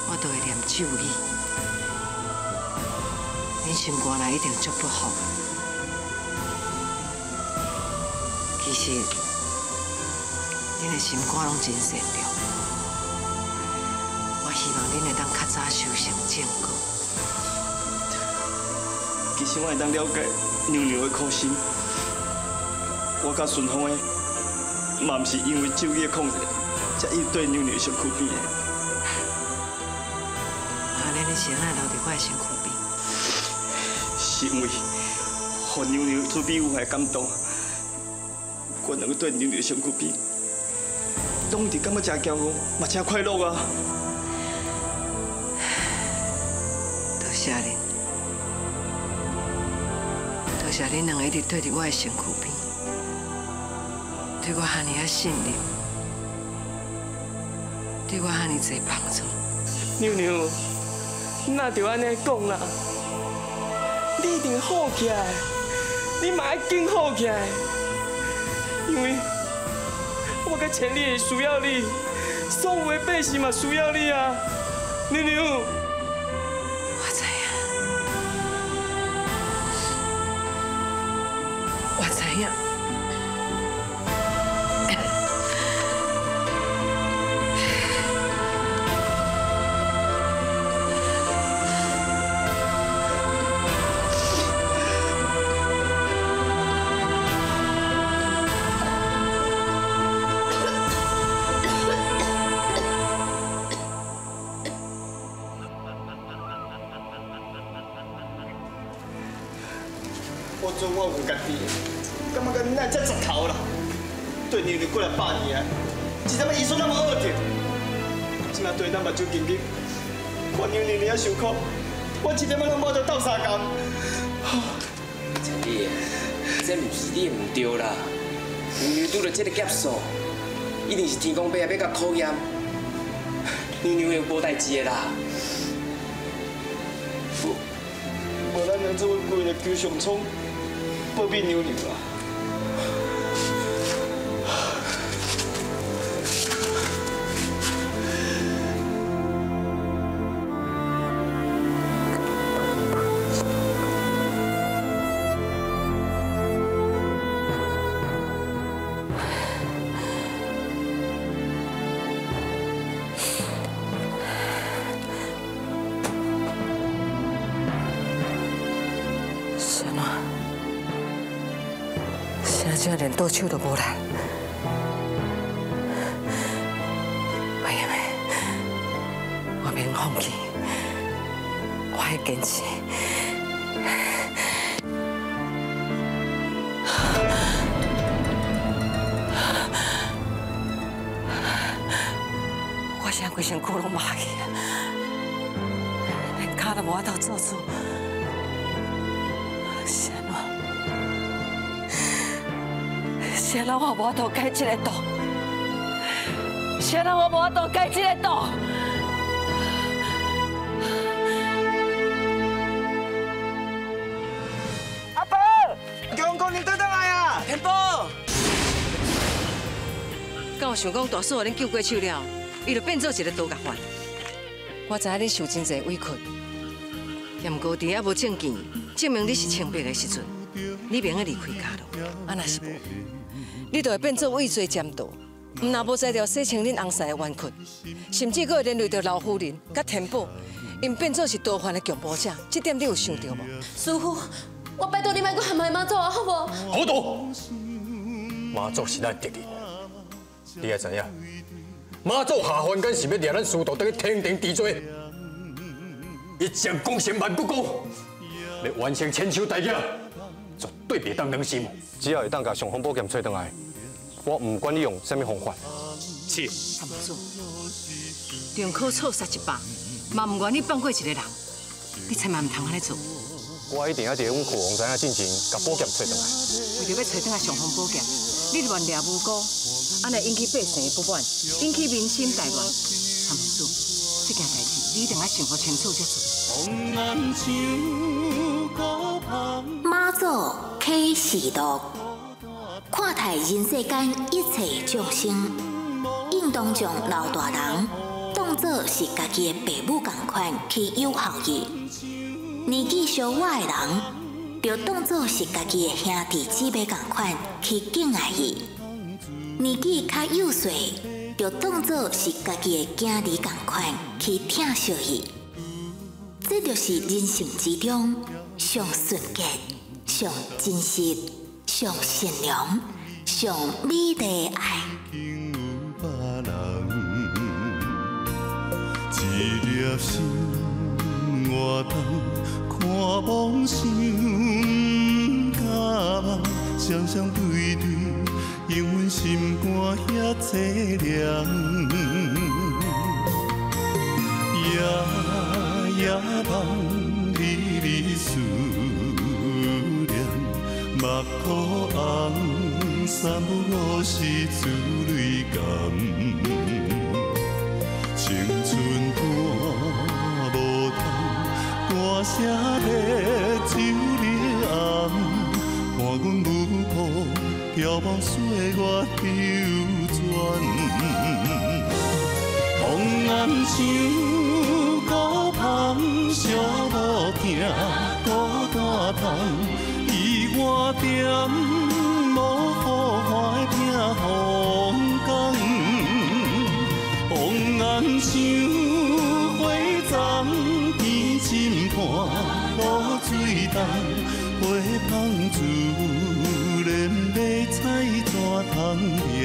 我就会念咒语，恁心肝内一定足不服。其实，恁的心肝拢真善良，我希望恁会当较早修成正果。其实我会当了解娘娘的苦心，我佮顺风的，嘛毋是因为咒语的控制，才一直对娘娘的身躯边的。啊，你是按怎留伫我的身躯边？是因为，予娘娘慈悲有的感动，我两个对娘娘的身躯边，拢一直感觉真骄傲，嘛真快乐啊！多谢恁。多谢恁两个一直对伫我的身躯边，对我遐尔仔信任，对我遐尔济帮助。娘娘，哪就按呢讲啦？你一定好起来，你嘛爱紧好起来，因为我佮千里会需要你，所有的百姓嘛需要你啊，娘娘。我知影，我知影。我做我有家己的，感觉咱哪会这贼头啦？对娘娘过来百年啊，是啥物医术那么恶着？这马对咱目睭紧紧，看娘娘尔受苦，我一点仔拢无得斗相共。千里，这毋是你的毋对啦。娘娘拄著这个劫数，一定是天公伯啊欲共考验。娘娘会无代志的啦。无咱两做伙规日求上苍保庇娘娘啊！这连倒手都无力，袂用的，我免放弃，我会坚持。我现在规身躯拢麻去啊，连跤都无法度做主。是按怎？是按怎我无法度解这个毒？是按怎我无法度解这个毒？阿伯，强公你倒转来啊！天宝，敢有想讲大嫂予恁救过手了，伊就变做一个刀甲犯。我知影你受真济委屈，也毋过伫犹无证据证明你是清白的时阵，你袂用离开家咯。啊，若是无，你就会变做畏罪潜逃，毋但无才调洗清恁翁婿的冤屈，甚至阁会连累著老夫人佮天宝，𪜶变做是盗犯的共谋者，这点你有想著无？师父，我拜托你莫阁陷害妈祖啊，好无？糊涂！妈祖是咱敌人，你爱知影？妈祖下凡间是欲掠咱师徒转去天庭治罪，一将功成万骨枯，欲完成千秋大业，绝对袂当软心。只要会当共尚方宝剑揣转来，我毋管你用啥物方法。是。三公主，重考错杀100，嘛毋愿意放过一个人，你千万毋通按呢做。我一定爱伫阮父王知影进前，共宝剑揣转来。为著欲揣转来尚方宝剑，你乱掠无辜，按呢引起百姓的不滿，引起民心大亂。三公主，這件代誌你一定愛想個清楚才做。媽祖啟示錄，看待人世間一切眾生，應當將老大人當做是家己的爸母仝款去養孝伊。年紀小我的人，就當做是家己的兄弟姊妹仝款去敬愛伊。年紀較幼細，就當做是家己的囝兒仝款去疼惜伊。這就是人生之中上純潔、上真實、上善良、上美麗的愛。一粒心活動，看夢想不敢夢，雙雙對對，永阮心肝遐凄涼。夜夜夢，日日思念，目塗紅，三不五時珠淚乾。青春伴無通，歌声咧酒里暗，伴阮舞步，飘梦岁月流转。红红像孤芳，寂寞疼孤单痛，伊我踮无好看的避风港。红红像花丛，天深伴露水重，花香自然欲采怎通嫌？